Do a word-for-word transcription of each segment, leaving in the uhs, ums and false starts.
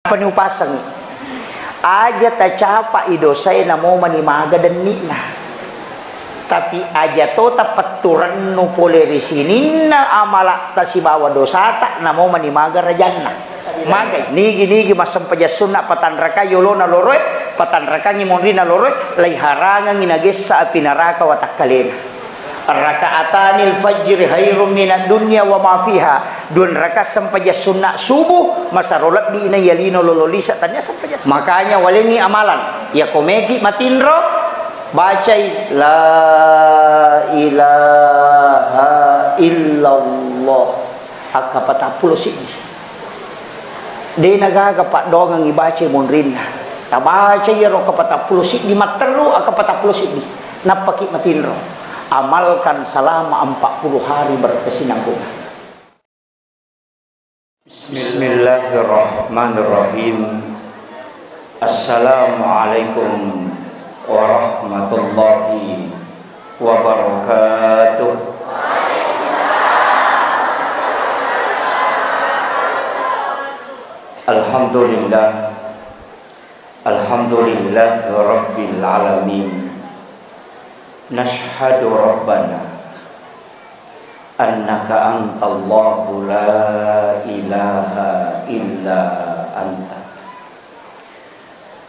Pani upasengngi. Aja tacapai dosae namo mani maga denni'na. Tapi aja to tapetturennu pole ri sininna amala'ta sibawa dosata namo mani maga rajanna. Magai, nigi-nigi massempajang sunna patanrakai yolona loroe, patanrakangngi monrina loroe, laiharangengngi nagessa api naraka watakkalena. Raka'atanil fajri khairum minad dunya wa ma fiha. Dua rakaat sempajang sunna subuh, masaro lebbi na iya lino lolo lisa tania sempajang. Makanya walengngi amalan. Iya ko meki matinro, bacai la ilaha illallah. Akka patappulo siddi. De nagaga paddoangeng ibacai monrinna. Tabacai iyaro akka patappulo siddi, matteru akka patappulo siddi. Nappaki matinro. Amalkan selama empat puluh hari berkesinambungan. Bismillahirrahmanirrahim. Assalamualaikum warahmatullahi wabarakatuh. Alhamdulillah. Alhamdulillah Rabbil Alamin. Nashhadu Rabbana annaka antallahu la ilaha illa anta.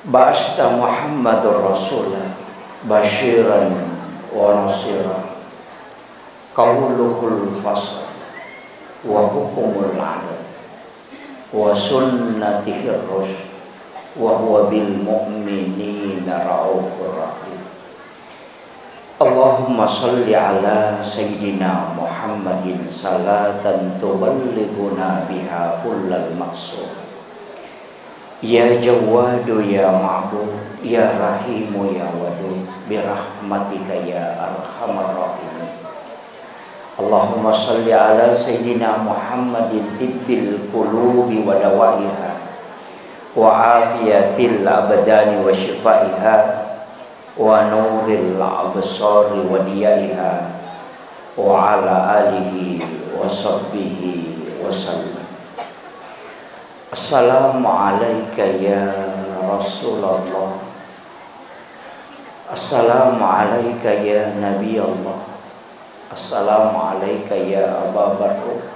Ba'asta Muhammadur Rasula basyiran wa nasira. Qauluhul fasl wa hukumul adl wa sunnatihir rusyd wa huwa bil mu'minina raufur rahim. Allahumma shalli ala sayyidina Muhammadin salatan tuballighuna biha kullal maqsud. Ya Jawwadu ya Ma'bud, ya Rahimu ya Wadud, birahmatika ya arhamar rahimin. Allahumma shalli ala sayyidina Muhammadin tibbil qulubi wa dawaiha, wa afiyatil abdani wa shifaiha, wa nuril absari wa diyaiha, wa ala alihi wa sahbihi wa sallam. Assalamu alaika ya Rasulullah. Assalamu alaika ya Nabi Allah. Assalamu alaika ya Aba Bakr.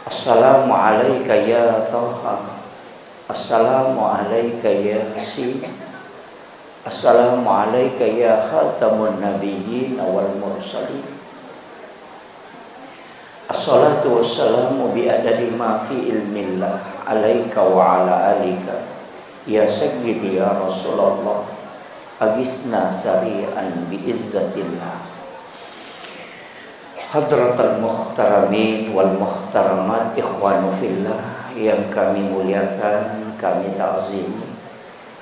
Assalamu alaika ya Taha. Assalamu alaika ya Yasin. Assalamu alaika ya khatamun nabiyyin wal mursalin. Assalatu wassalamu bi adadi ma fi ilmillah alaika wa ala alika. Ya sayyidi ya Rasulullah, agisna sari'an bi izzatillah. Hadratal muhtaramin wal muhtaramat, ikhwanu fillah yang kami muliakan, kami ta'zimi,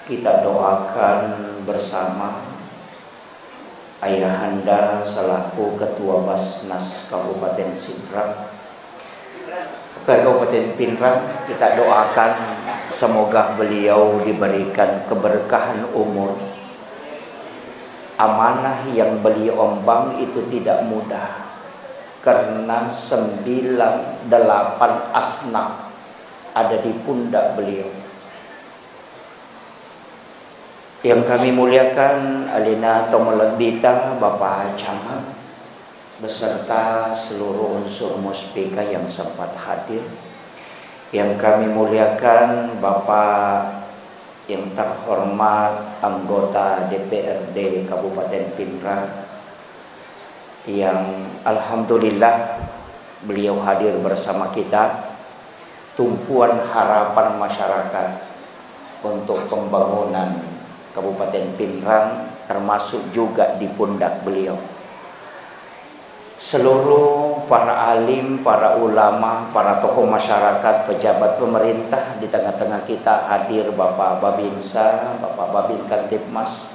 kita doakan bersama Ayahanda selaku Ketua Basnas Kabupaten Sidrap, Kabupaten Pinrang, kita doakan semoga beliau diberikan keberkahan umur. Amanah yang beliau emban itu tidak mudah, karena sembilan, delapan asnaf ada di pundak beliau. Yang kami muliakan, alena tomalebbita, Bapak Camat, beserta seluruh unsur Muspika yang sempat hadir. Yang kami muliakan, Bapak yang terhormat anggota D P R D Kabupaten Pinrang, yang alhamdulillah beliau hadir bersama kita, tumpuan harapan masyarakat untuk pembangunan Kabupaten Pinrang, termasuk juga di pundak beliau. Seluruh para alim, para ulama, para tokoh masyarakat, pejabat pemerintah di tengah-tengah kita hadir, Bapak Babinsa, Bapak Babin Kamtibmas,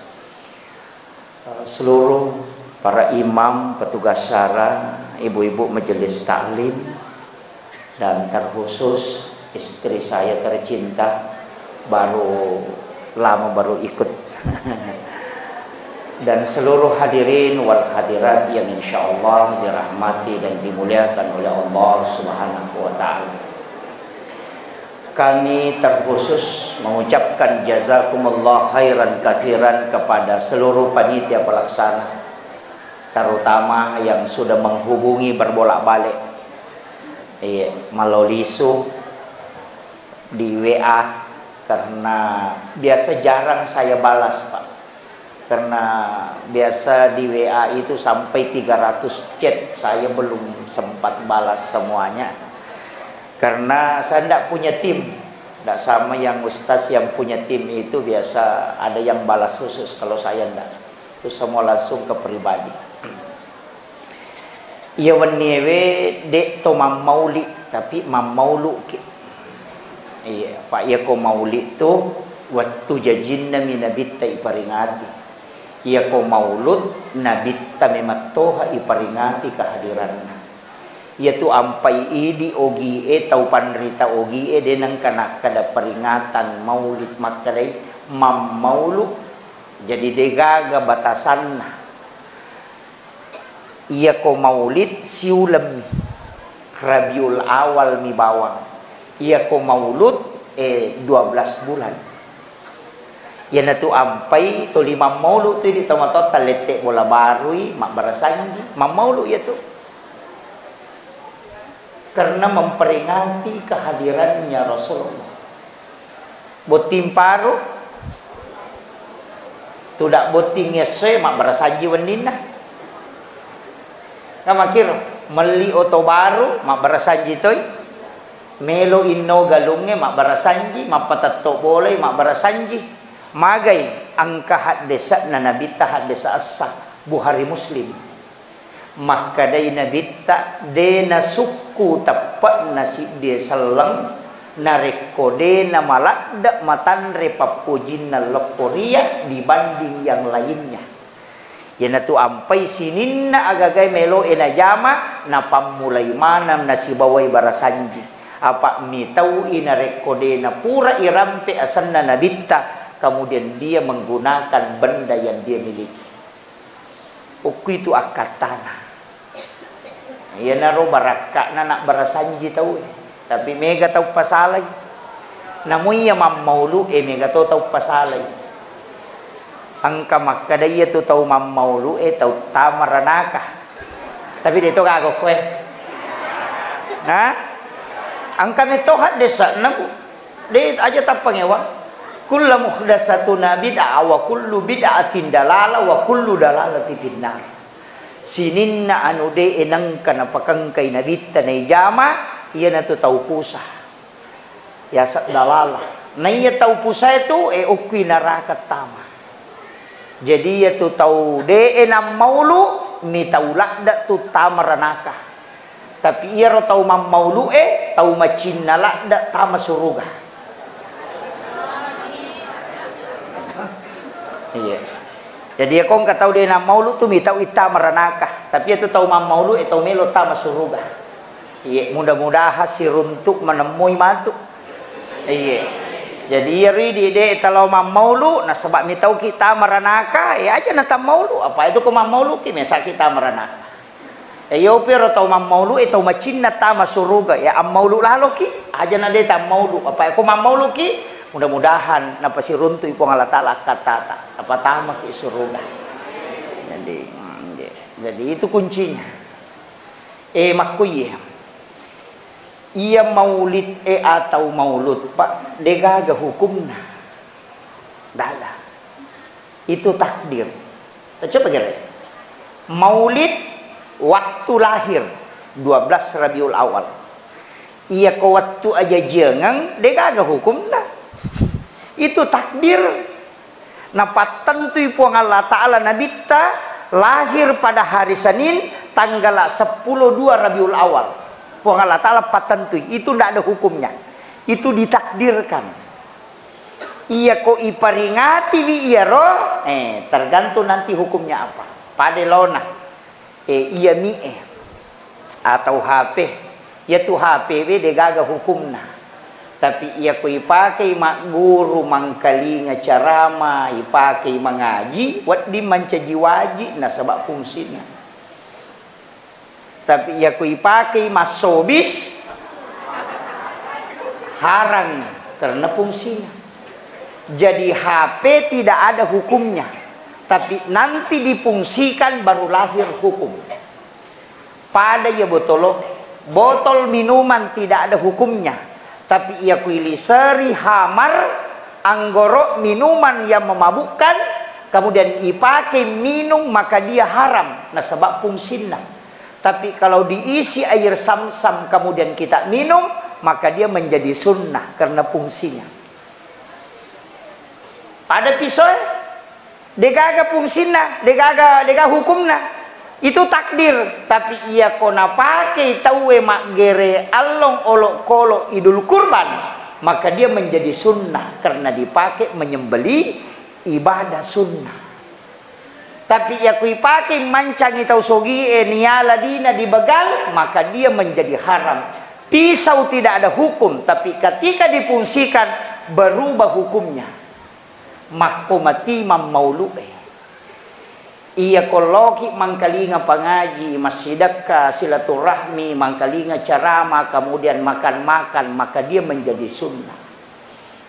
seluruh para imam, petugas syara, ibu-ibu majelis taklim, dan terkhusus istri saya tercinta, baru lama baru ikut. Dan seluruh hadirin wal hadirat yang insya Allah dirahmati dan dimuliakan oleh Allah Subhanahu wa Ta'ala. Kami terkhusus mengucapkan jazakumullah khairan katsiran kepada seluruh panitia pelaksana, terutama yang sudah menghubungi berbolak-balik. Iya, malolisu di W A, karena biasa jarang saya balas, Pak. Karena biasa di W A itu sampai tiga ratus chat, saya belum sempat balas semuanya. Karena saya ndak punya tim, ndak sama yang ustaz yang punya tim itu, biasa ada yang balas khusus, kalau saya ndak. Itu semua langsung ke pribadi. Iya wenniewe de' to mammauli, tapi mammauluki. Iya, Pak, iyako mauli tu wettu jajinna mi Nabitta iparingati. Iyako maulud, Nabitta memattoha iparingati kehadiranna. Iyatu ampai idi ogie, tau panrita ogie, de' nengka nakkada peringatan maulid, makkedai mammaulu. Jadi degaga batasanna. Iyako maulid siulemmi, Rabiul Awal mi bawang. Iyako maulud, eh, dua belas bulan. Iyanatu ampai tuli mammaulu tu idi tomatoatta lette bola barui, mabbarasanji, mammaulu iyatu. Karena memperingati kehadirannya Rasulullah. Botting paru, tudak botting essoe, mabbarasanji wenninna. Kamakiro, melli oto baru, mabbarasanji toi. Melo inno galungnge, mabbarasanji, mappatetto bolai, mabbarasanji. Magai engka haddese'na Nabitta, haddese' essa, Bukhari Muslim. Makkedai Nabitta, de' nasukku teppe'na siddie selleng, narekko de' namaladde' matanre pappojinna leppo ria dibanding yang lainnya. Iyanatu ampai sininna agagae melo'e najama, napammulai maneng nasibawai barasanji. Apa' mitau'i narekko de' napura irampe asenna Nabitta, kemudian dia menggunakan benda yang dia miliki. Okkuitu akkattana. Iyanaro barakka'na nabbarasanji tauwe. Tapi mega tau pasalai. Namu iya mammaulu'e mega to tau pasalai. Engka makkeda iyatu tau mammaulu'e tau tama ranaka. Tapi de' to gaga koe. Ha? Engka metto haddese'na, Bu. De' aja tappangewang. Kullu muhdatsatina bid'ah wa kullu bid'atin dalalah wa kullu dalalatin finnar. Sininna anu de'e nengka napakengkai Nabitta naijama, iyanatu tau pusa. Yaseng dalalah. Naiya tau pusae tu, e, okkui naraka tama. Jadi, iyatu tau de'e nammaulu, mitau ladde' tu tama ranaka. Tapi iyaro tau mammaulu'e, tau macinna ladde' tama suruga. Iya. Jadi, iyako engka tau de' nammaulu tu mitau ittama ranaka. Tapi iyatu tau mammaulu'e, tau melo tama suruga. Iya, mudah-mudahan siruntu' manemmui matu. Iya. Jadi, iyaro idi de' talao mammaulu, nasaba' mitauki tama ranaka, e, aja natammaulu. Apa itu ko mammauluki, mesaki tama ranaka. E, iyopi ro tau mammaulu, e, tau macinna tama suruga, ya ammaulu laloki, aja na de' tammaulu. Apa ko mammauluki, mudah-mudahan napasiruntu'i Puang Allah Ta'ala akkattata, napatamaki suruga. Jadi, mm, jadi itu kuncinya. E, makkuye. Iya maulid e atau maulud, Pak, degaga hukumna. Dada. Itu takdir. Coba kira. Maulid waktu lahir dua belas Rabiul Awal. Iya ko wettu ajajiangeng, degaga hukumna. Itu takdir. Napattentui Puang Allah Ta'ala Nabitta lahir pada hari Senin, tanggal sepuluh dua Rabiul Awal. Puang Allah Ta'ala pattentui. Itu ndak ada hukumnya. Itu ditakdirkan. Iya ko iparingatiwi iyaro, eh, tergantung nanti hukumnya apa. Pada laona. E, iya mi e atau H P. Iyatu H P we degaga hukumna. Tapi iya ko ipakei magguru, mangkalinga carama, ipakei mangaji, wedding mancaji waji nasaba fungsina. Tapi iya ko ipakei massobis, Haram karena fungsinya. Jadi H P tidak ada hukumnya, tapi nanti difungsikan baru lahir hukum. Pada iya botolo, botol minuman tidak ada hukumnya, tapi iya kuiliseri hamar, anggoro, minuman yang memabukkan, kemudian dipakai minum, maka dia haram, nasaba fungsinna. Tapi kalau diisi air samsam kemudian kita minum, maka dia menjadi sunnah karena fungsinya. Pada pisoe, degaga fungsinna, degaga, dega hukumna. Itu takdir. Tapi iya ko napake tauwe maggere allong olokolo Idul Kurban, maka dia menjadi sunnah karena dipakai menyembelih ibadah sunnah. Tapi iya ko ipake mancangi tau sogie niala dina dibegal, maka dia menjadi haram. Pisau tidak ada hukum, tapi ketika difungsikan, berubah hukumnya. Makko mati mammaulu'e. Iya ko loki mangkalinga pangaji, massidekka, silaturahmi, mangkalinga carama, kemudian makan-makan, maka dia menjadi sunnah.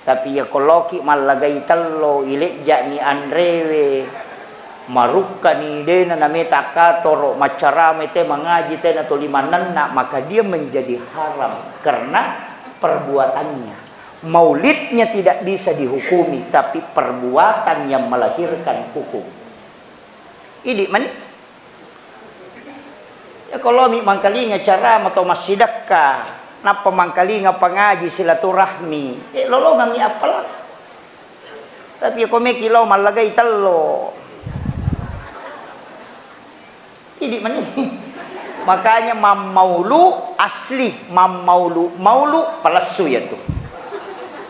Tapi iya ko loki mallagai tello, ilejja'ni anrewe, marukkani dena nameta katoro, maccarama te mangaji tena toli manenna, maka dia menjadi haram karena perbuatannya. Maulidnya tidak bisa dihukumi, tapi perbuatan yang melahirkan hukum. Idi mani. Ya, kalau mi mangkalinga carama to massidekka, nappa mangkalinga pangaji silaturahmi, eh, lolongangngi appalang. Tapi ko meki lo mallagai tello. Idi mani. Makanya mammaulu asli, mammaulu, maulu palessu ya tu.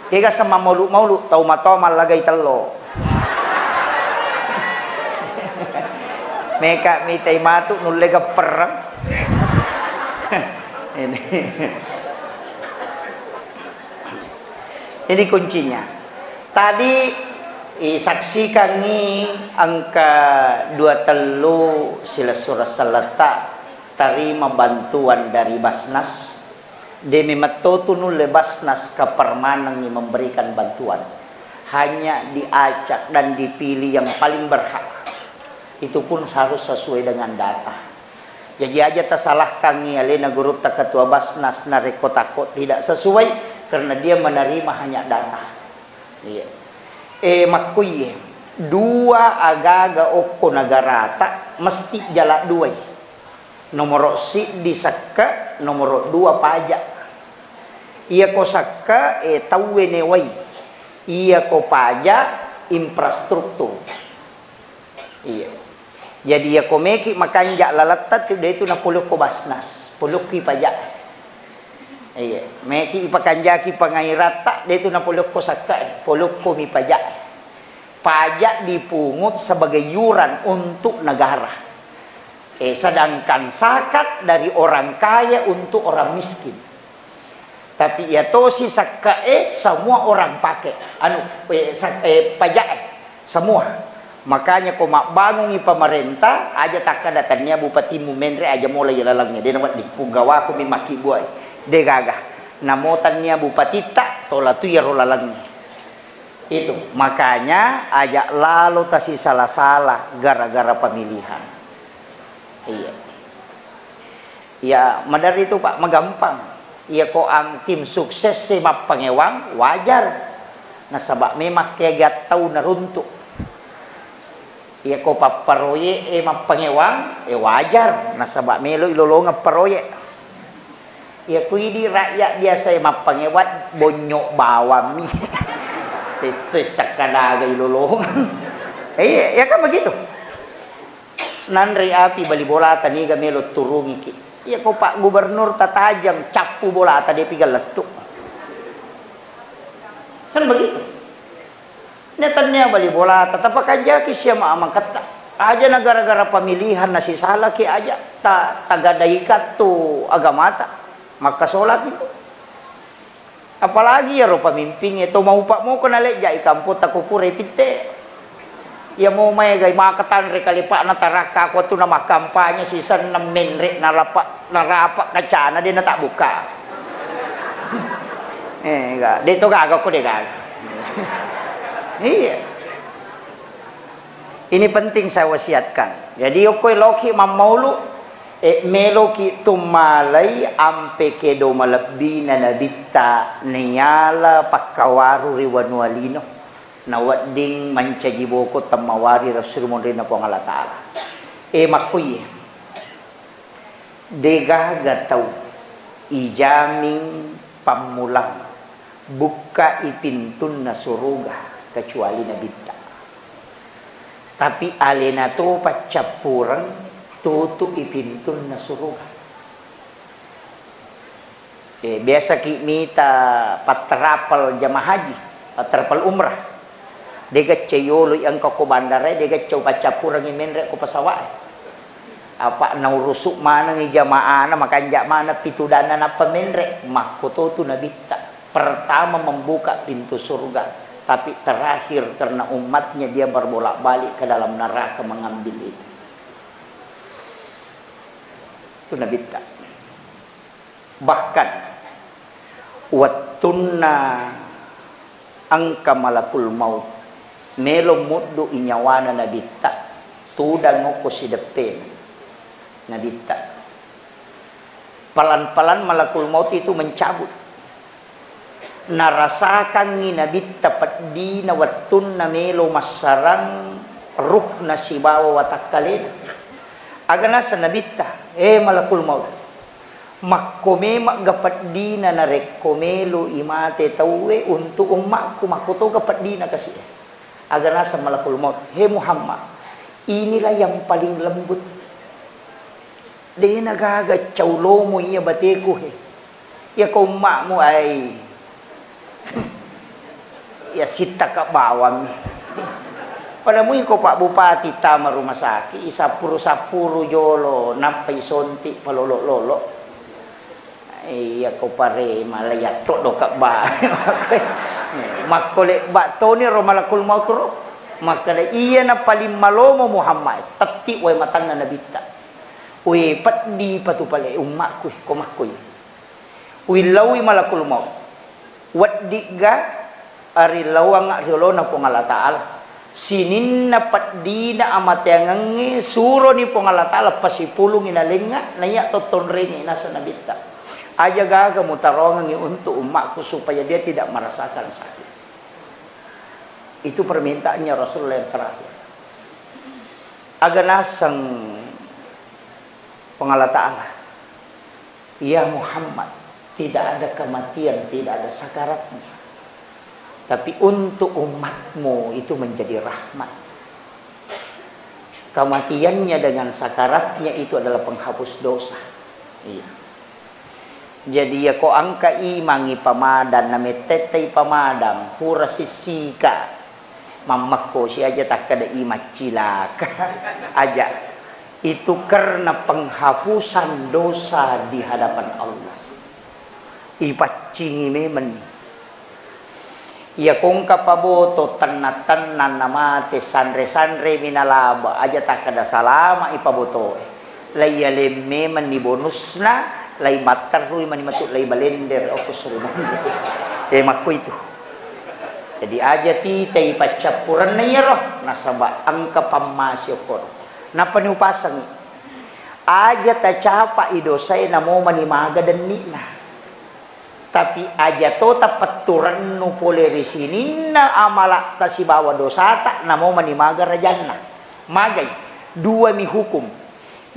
Kega sama maulu-maulu, tau matoa mallagai tello. Meka mitai matu nulle geppereng. Ini. Ini kuncinya. Tadi isaksikangngi engka dua tellu silessureng selletta tarima bantuan dari Basnas. De memetto tu nulle Basnas kapermanengngi memberikan bantuan. Hanya diacak dan dipilih yang paling berhak. Itu pun harus sesuai dengan data. Jadi aja tasalahkangngi alena gurutta ketua Basnas narekko takko tidak sesuai, karena dia menerima hanya data. Iya. Eh, makkuiye, dua agaga okko nagarata mesti jala duai. Nomoro siddi sekke, nomoro dua pajak. Iyako sekke, eh, tauwe newai. Iyako pajak, infrastruktur. Iya. Jadi iyako meki makanja laletta tu, de tu napolokko Basnas, polokki pajak. Iya, meki ipakanjaki pangairatta, de tu napolokko sakka, polokko mi pajak. Pajak dipungut sebagai iuran untuk negara. Eh, sedangkan zakat dari orang kaya untuk orang miskin. Tapi iya tosi sakka e semua orang pake, anu, eh, sa-, eh, pajak e semua. Makanya ko mabbangungi pemerintah, aja takkada tannia bupatimu menre, aja mola iya lalengnge, de nawedding puggawaku mi makkibbuai. De gaga. Namo tannia bupatitta, tola tu iyaro lalengnge. Itu, makanya aja lalo tasisala-sala gara-gara pemilihan. Iya. Ya, maderri tu, Pak, magampang. Iya ko am-, tim sukses e mappangewang, wajar. Nasaba memang kegiat tau naruntuk. Iya ko papparoyek e mappangewang, eh, wajar. Nasaba melo ilolongeng paroyek. Iya ko idi rakyat biasa e mappangewang, bonyok bawang mi. Itu sakkadaga ilolongeng. Iya, ya kan begitu. Nanre api bali bolata niga melo turungiki. Iya ko Pak Gubernur tatajeng cappu bolata depi gallettu. Kan begitu. Ne tannia bali bolata tapakanjaki sia ma-, maketta. Aja na gara-gara pemilihan nasisalaki aja ta-, tagadai kattu agamata. Makkasolaki tu. Apalagi iyaro pamimpingnge to maupa moko nalejja'i kampotta ko pura ipitte. Iya mo maegai maka tanre kalepa'na tarakka ko tu namakkampanye sisenna menre narapa, narapa kacana de natabbuka. Eh, ga-, de' to gaga ko de' gaga. Iya. Ini penting saya wasiatkan. Jadi, okko loki mammaulu, eh, meloki tummalai ampe kedo malebbina nabitta niala pakkawaru ri wanua lino. Nawedding mancaji boko temmawari ri esso ri monrinna Puang Allah Ta'ala. Eh, makkuiye. Degaga tau ijaming pammulang bukkai pintunna suruga kecuali nabitta. Tapi alena to paccappureng tutu'i pintunna suruga. Eh, biasaki mita patterapel jamaah haji, patterapel umrah. Dega ceyolo engka ko bandara, dega cau paccappurengi menre ko pesawat. Apa naurusu manengi jamaahna, makanja maneng pitudanna nappa menre, makkototu nabitta. Pertama membuka pintu surga, tapi terakhir karena umatnya dia berbolak-balik ke dalam neraka mengambil itu. Itu nabitta. Bahkan wettunna engka malakul maut melo muddu'i nyawana nabitta, tudang okko sideppena nabitta. Pelan-pelan malakul maut itu mencabut. Narasakangngi nabitta peddina wettunna melo massarang ruhna sibawa watakkalena. Aga naseng nabitta, "Eh, malakul maut, makko memegga peddina narekko melo imate tauwe untuk ummakku, makkotoga peddina kasi e." Aga naseng malakul maut, "He Muhammad, inilah yang paling lembut. Dena gaga cau lomo iya bateku he. Iya ko ummakmu, ai." Iya sittaka bawammi. Pada mui ko Pak Bupati tama rumah sakit, isappuru-sappuru jolo, nappa isonti palolo-lolo. Iya ko parema la yatto doka ba. Makko lebba toni ro malakul maut ro. Makkeda, "Iya na paling malomo Muhammad, tetti wae matanna nabitta. We peddi patu pale ummakku ko makkoi." Uillaui malakul maut. Weddigga arilauangnga riolona Puang Allah Ta'ala. Sininna peddina amateangengnge suroni Puang Allah Ta'ala pasipulungi nalengnga, naiya tottonrengi naseng nabitta. Aja gaga mutarongengi untuk ummakku supaya dia tidak merasakan sakit. Itu permintaannya Rasulullah yang terakhir. Aga naseng Puang Allah Ta'ala. Ya Muhammad, tidak ada kematian, tidak ada sakaratnya. Tapi untuk umatmu itu menjadi rahmat. Kematiannya dengan sakaratnya itu adalah penghapus dosa. Iya. Jadi, ya ko engka imangi pamadang, namettettai pamadang, pura sissika. Mammekko si aja takkeda i maccilaka. Aja. Itu karena penghapusan dosa di hadapan Allah. Ipaccingi memenni. Iya kongka paboto tenna-tenna namate sanre-sanre minalaba aja takkeda salama ipabotoe. Laiyaleng memenni bonusna, lai matterrui mani matu lai balender okko suruga. Eh, makko itu. Jadi aja tita ipaccappurenna iyaro, nasaba engka pammase okkoro. Nappani upasengi. Aja tacapai dosae namo mani maga denni'na. Tapi aja to tapetturennu pole ri sininna amala'ta sibawa dosata, namo mani maga rajanna. Magai, duami hukum.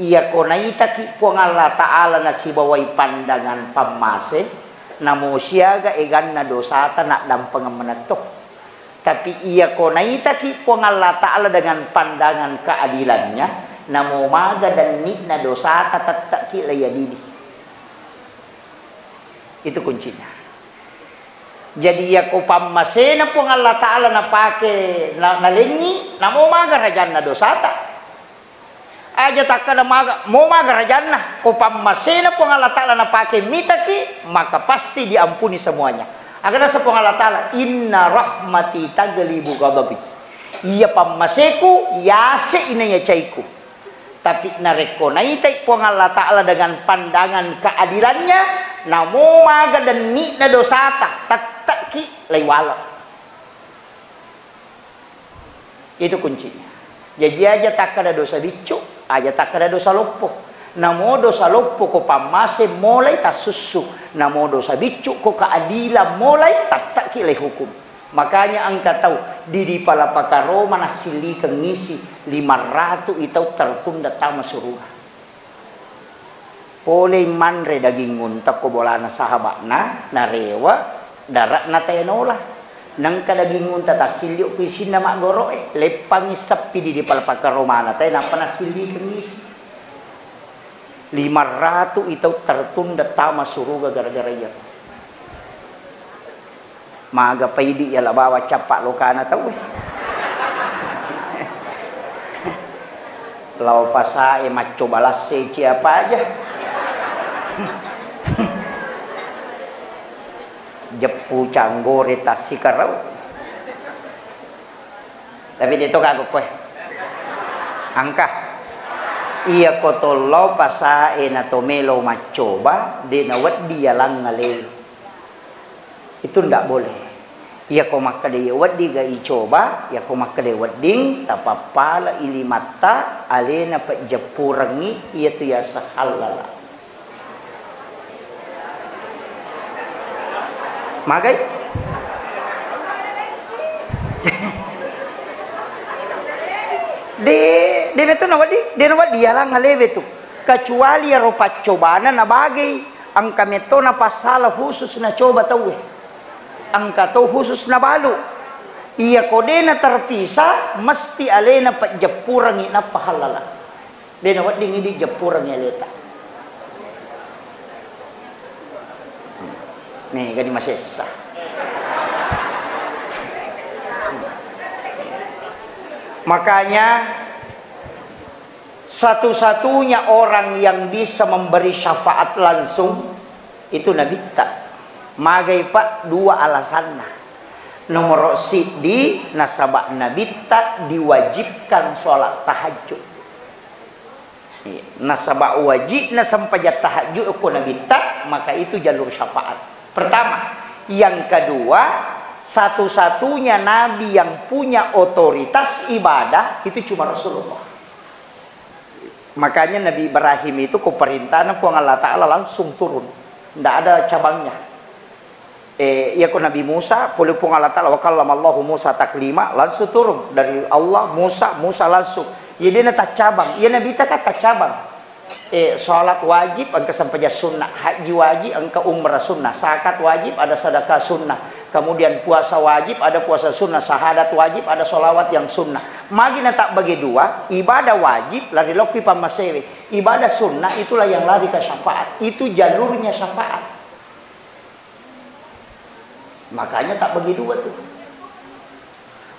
Iyako naitaki Puang Allah Ta'ala nasibawai pandangan pammase, namo siaga eganna dosata naddampengeng manetto. Tapi iyako naitaki Puang Allah Ta'ala dengan pandangan keadilannya, namo maga denni'na dosata tetteki laiadili. Itu kuncinya. Jadi, iyako pammasena Puang Allah Ta'ala napake, na-, nalengngi, namo maga rajanna dosata. Aja takkada maga, mo maga rajanna, ko pammasena Puang Allah Ta'ala napake mitaki, maka pasti diampuni semuanya. Aga naseng Puang Allah Ta'ala, "Inna rahmati taglibu ghadabi." Iya pammaseku, yase inaya caiku. Tapi narekko naitai Puang Allah Ta'ala dengan pandangan keadilannya, Namo maga denni'na dosata, tette'ki laiwaleng. Itu kuncinya. Jaji aja takkeda dosa biccu, aja takkeda dosa loppo. Namo dosa loppo ko pammase molai tassussu, namo dosa biccu ko keadilan molai tette'ki laihukum. Makanya engka tau di, di Palapaka Roma nassillikeng isi lima ratu i tau tertunda tama suruga. Polei manre daging unta ko bolana sahaba'na, narewe dare'na tae nola. Nengka daging unta tassilli ko isinna maggoro'e, leppangi seppi di, di Palapaka Romana tae nappa nassillikeng isi. Lima ratu i tau tertunda tama suruga gara-gara iyaro. Maga paidi yala bawang cappa lokana tauwe. Lao pasae maccoba lasse ciapa aja. Jeppu canggore tassikarau. Tapi de to kago koe. Engka. Iya ko to lao pasae na to melo maccoba, de na wedding yalang ale. Itu ndak boleh. Iya ko makkeda iya wedding ga icoba, iya ko makkeda wedding, tapappala ilimatta, alena pejeppurengngi, iya tu yaseng hallala. Magai? De, de betu na wedding, de na wedding yalang alewe tu. Kecuali iyaro paccobana na bagei, engka metto na passala khusus na coba tauwe. Engka to khusus na balu. Iya ko de na terpisah, mesti alena pejeppurengngi nappa hallala. De na wedding idi jeppurengngi aleta. Nih, gani masessa. Makanya satu-satunya orang yang bisa memberi syafaat langsung itu Nabitta. Magai, Pak? Dua alasanna. Nomoro siddi, nasaba Nabitta diwajibkan sholat tahajud. Iya. Nasaba wajibna sempajang tahajud ko Nabitta, maka itu jalur syafaat. Pertama. Yang kedua, satu-satunya nabi yang punya otoritas ibadah itu cuma Rasulullah. Makanya Nabi Ibrahim itu ko perintahna Puang Allah Ta'ala langsung turun. Ndak ada cabangnya. Eh, iya ko Nabi Musa, pole Puang Allah Ta'ala, "Wa kallamallahu Musa taklima," langsung turun dari Allah, Musa, Musa langsung. Iya, de na taccabang. Iya, Nabitta kan taccabang. Eh, salat wajib, engka sempajang sunnah. Haji wajib, engka umrah sunnah. Zakat wajib, ada sedekah sunnah. Kemudian puasa wajib, ada puasa sunnah. Syahadat wajib, ada sholawat yang sunnah. Magi na tabbagi dua, ibadah wajib, lari lokki pammasewe. Ibadah sunnah itulah yang lari ke syafaat. Itu jalurnya syafaat. Makanya tabbagi dua tu.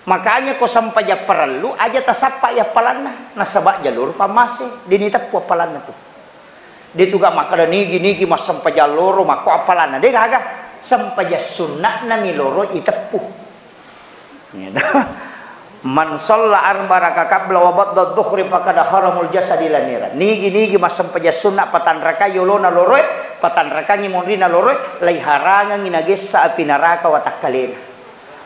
Makanya ko sempajang parellu, aja tasappa i appalanna. Nasaba jalur pammase, de na iteppu appalanna tu. De tu ga makkeda nigi-nigi massempajang loro, makko appalanna. De gaga. Sempajang sunna'na mi loro iteppu. Gitu. Man shalla arba raka qabla wa ba'da dhuhri faqad haramul jasadi ila niran. Nigi-nigi massempajang sunna patanrakai yolona loroe, patanrakangi monrina loroe, laiharangangi nagessa api naraka watakkalena.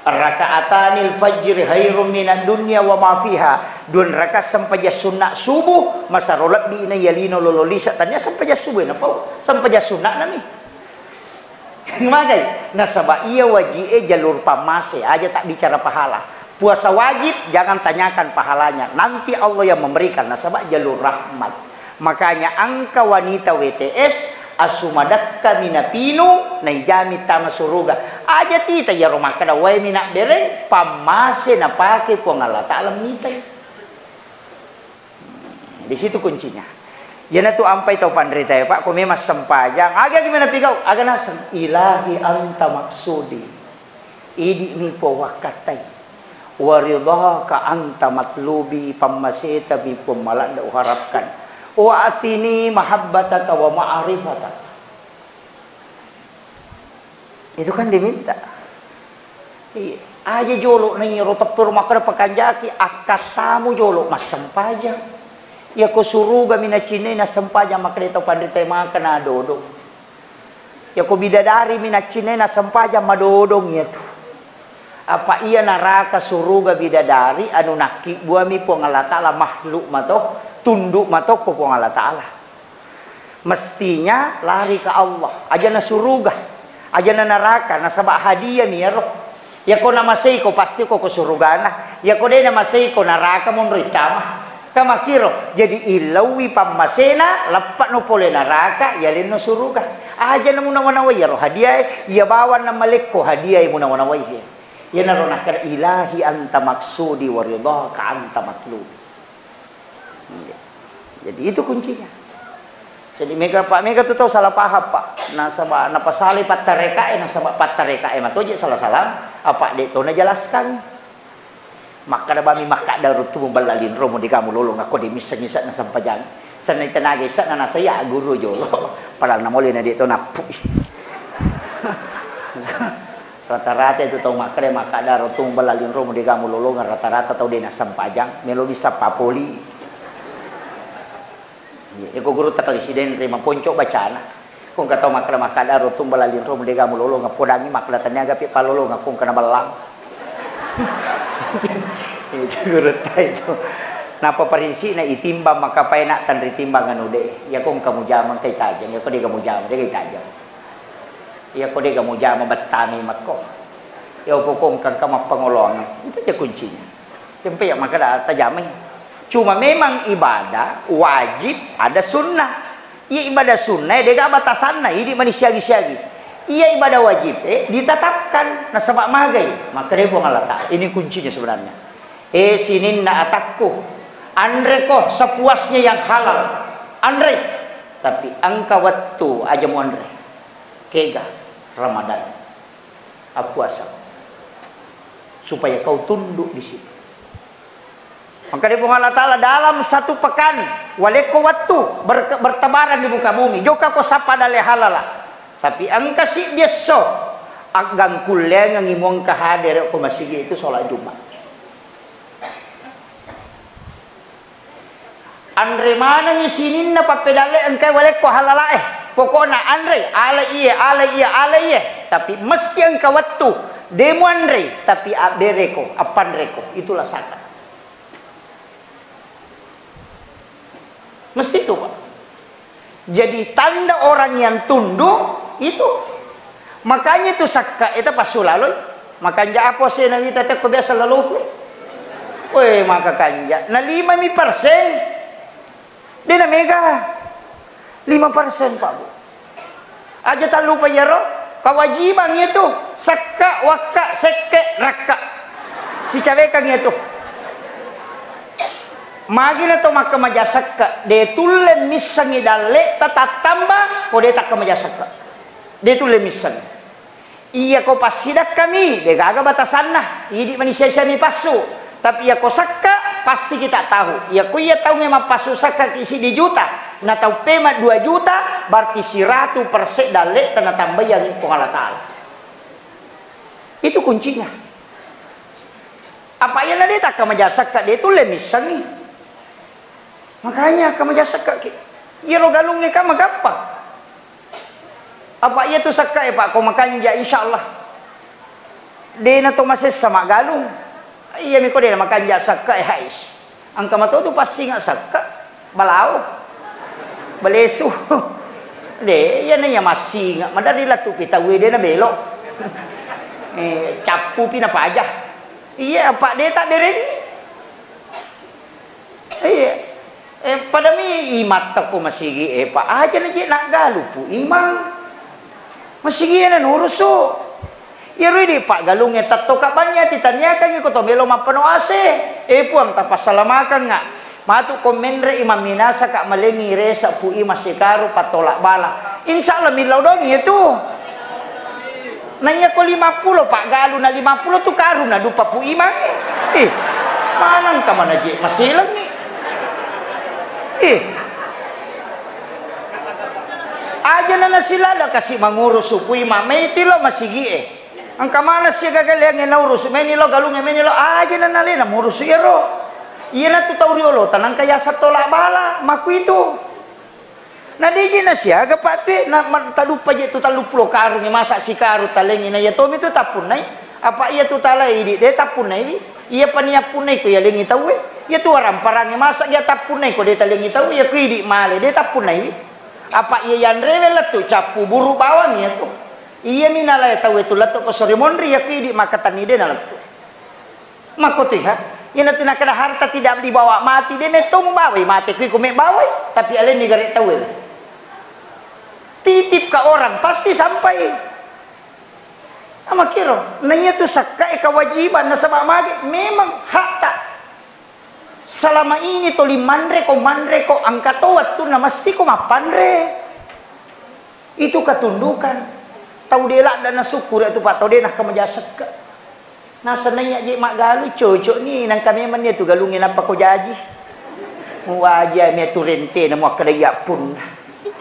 Raka'atanil fajri khairum minad dunya wa ma fiha. Dua rakaat sempajang sunna subuh, masaro lebbi na yalino lolo lisa, tania sempajang subuh na pau, sempajang sunna nami. Magai? Nasaba iya waji'e jalur pammase, aja tak bicara pahala. Puasa wajib, jangan tanyakan pahalanya. Nanti Allah yang memberikan, nasaba jalur rahmat. Makanya engka wanita W T S, asu madekka minapinu, naijami tama suruga. Aja tita iyaro makkeda, wae minabbereng, pammase napake Puang Allah Ta'ala mitai. Di situ kuncinya. Iyanatu ampai tau panritae, Pak, ko memang sempajang, aga gimana pigau? Aga naseng, "Ilahi anta maksudi." Idi mi Puang wakkattai. "Wa ridhaka anta matlubi," pammaseta mi Puang maladda uharapkan. "Wa atini mahabbataka wa ma'rifataka." Itu kan diminta. Iya. Aja jolo na iyaro teppero makkeda pakanjaki, akkattamu jolo massempajang. Iya ko suruga mi nacinnai nassempajang makkeda tau panrita maka nadodo. Yako bidadari mi naccinena sempajang madodong iyatu. Apa iya naraka suruga bidadari anu nakkibbuami Puang Allah Ta'ala makhluk mato, tunduk mato ko Puang Allah Ta'ala. Mestinya lari ke Allah. Aja na suruga, aja na naraka, nasaba hadiah mi iyaro. Yako namaseiko, pasti ko, ko surugana. Yako de namaseiko, naraka monro iccama. Ka makkiro, jadi illauwi pammasena, leppa no pole naraka, yalenno suruga. Aja na munawa-nawai iyaro hadiah e, iya bawang na malekko hadiah e munawa-nawai e. Iyanaro nakkeda, "Ilahi anta maksudi wa ridhaka anta matlubi." Iya. Jadi itu kuncinya. Jadi mega, Pak, mega tu tau salah paham, Pak. Nasaba napasalai pattarekae, nasaba pattarekae matoje salah-salah, apa de to najelaskan. Makkada bami makkada ruttu muballa linromu de gamu lolong akko de misseng isa na sempajang. Senna tenaga isa na nasaya guru jolo. Padahal namole na de to nappui. Rata-rata itu tau makkeda, makkada rottung bella linromu de gamu lolongeng, rata-rata tau de nassempajang, melo bisa papoli. Iya, iko gurutta Presiden ri Maponco bacana. Ko engka tau makkeda, makkada rottung bella linromu de gamu lolongeng, podangi makkeda taniaga pi palolongeng, ko engka na bellang. Itu gurutta itu. Napa parisi na itimbang maka paena tanri timbang anu de. Ya ko engka mujama engka itajeng, ya ko de ga mujama, de ga itajeng. Iya ko de ga mujama bettami makko. Iya ko engka mappangoloang. Itu aja kuncinya. Tempe ya makkada tajamai. Cuma memang ibadah wajib ada sunnah. Iya ibadah sunnah de ga batasanna, idi mani siagi-siagi. Iya ibadah wajib eh ditetapkan nasaba magai. Makkada Puang Allah Ta'ala. Ini kuncinya sebenarnya. Eh sininna atakku, anreko sepuasnya yang halal. Anre. Tapi engka wettu aja muanre. Kega Ramadan, appuasa, supaya kau tunduk di situ. Maka dia Puang Allah Ta'ala dalam satu pekan, walekko wettu ber-, bertebaran di muka bumi, jokka ko sappa dalle halala. Tapi engka siddi esso, aggangkullengengi muengka hadere ko masigi itu sholat Jumat. Anre manengngi sininna pappedalle engkae walekko halalae. Pokokna anre, ale iye, ale iye, ale iye. Tapi mesti engka wettu, de muanre, tapi abbereko, appanreko. Itulah zakat. Mesti itu, Pak. Jadi tanda orang yang tunduk itu. Makanya itu sakka eta passulaloi. Makanja apa sena wita tekko biasa laloku. Weh, maka kanja. Na lima mi persen. Dena mega. Lima persen, Pak Bu. Aja tallupa iyaro. Kawajibang itu. Sakka, wakka, sekke, rakka. Sicawekang itu. Magi na to makkamaja sekka, de tulle missengngi dalle ta tattamba, ko de takkamaja sekka. De tulle misseng. Iya ko passidakkami, de gaga batasanna, idi mani sia-sia mi passu. Tapi iya ko sekka, pasti kita tahu. Iya ko iya taungnge mappassu sekka ki siddi juta, na tau pema dua juta, berarti siratu persen dalle ta natambayangi Puang Allah Ta'ala. Itu kuncinya. Apa iya na de takkamaja sekka, de tulle missengngi. Makanya kamaja sekka ki. Iyaro galungnge ka magappang. Apa iya tu sekka e, Pak, ko makanja, insya Allah. De na to masessa maggalung. Iya mi ko de na makanja sekka e, hais. Engka mato tu passinga sekka, balao. Balesu. De, iya na iya massinga, maderri lattu pi tau e de na belo. Eh, cappu pi na paja. Iya, Pak, de tak bereng. Iya. Eh, padami imatta ko masigi e, Pak. Aja na je naggalu Pu Imang. Masigi e na nurusu. Iyaro idi Pak galungnge tattoka banni ati taniakangngi ko to melo mappano ase. Eh, Puang, tapassalamakang nga. Matu ko menre i mamminasa ka malengi resa Pu Imang sekaru pattola bala. Insya Allah millau dongi itu. Naiya ko lima pulo, Pak, galu na lima pulo tu karung na dupa Pu Imang. Eh, manang ka manaje maselengngi. Eh. Aja na nasilada kasi mangurus Pu Imang, mei tilo masigi e. Engka mana sia gagaleangnge naurusu, meni lo galungnge, meni lo aja na nalena murusu iyaro. Iyana tu tau riolo, tanangka yasa tola bala, maku itu. Na deje nasiaga, Pak, te, na, ma-, taduppa je tu telluppulo karung, masa sikarung talengi, na iya tomi tu tappunnai. Apa iya tu talai idi, de tappunnai wi. Iya pani appunnai ko iya lengi tauwe. Iya tu waramparangi, masa dia tappunnai ko de talengi tauwe, iya ko idi male, de tappunnai wi. Apa iya yanrewe lettu cappu buru bawang iya tu. Iya mi nalai tauwe tu lettu ko sore monri, iya ko idi makatanni de na lettu. Makkotiha, iyana tu nakkeda harta tidak dibawa mati, de metto mubawai mate kui ko mebawai, tapi alenni gare tauwe. Titip ke orang, pasti sampai. Amakkiro, na iya tu sakkae kewajiban, nasaba mage memang hakta. Selama ini toli manre ko, manre ko, engka to wettunna mesti ko mappanre. Itu ketundukan. Tau de ladda nasukkuru tu, Pak, tau de nakka maja sekka. Nasennaiya je maggalu, cocok ni, nangka memang ni tu galungnge nappa ko jaji. Muwaja mi tu rente na muakkeda iya punna.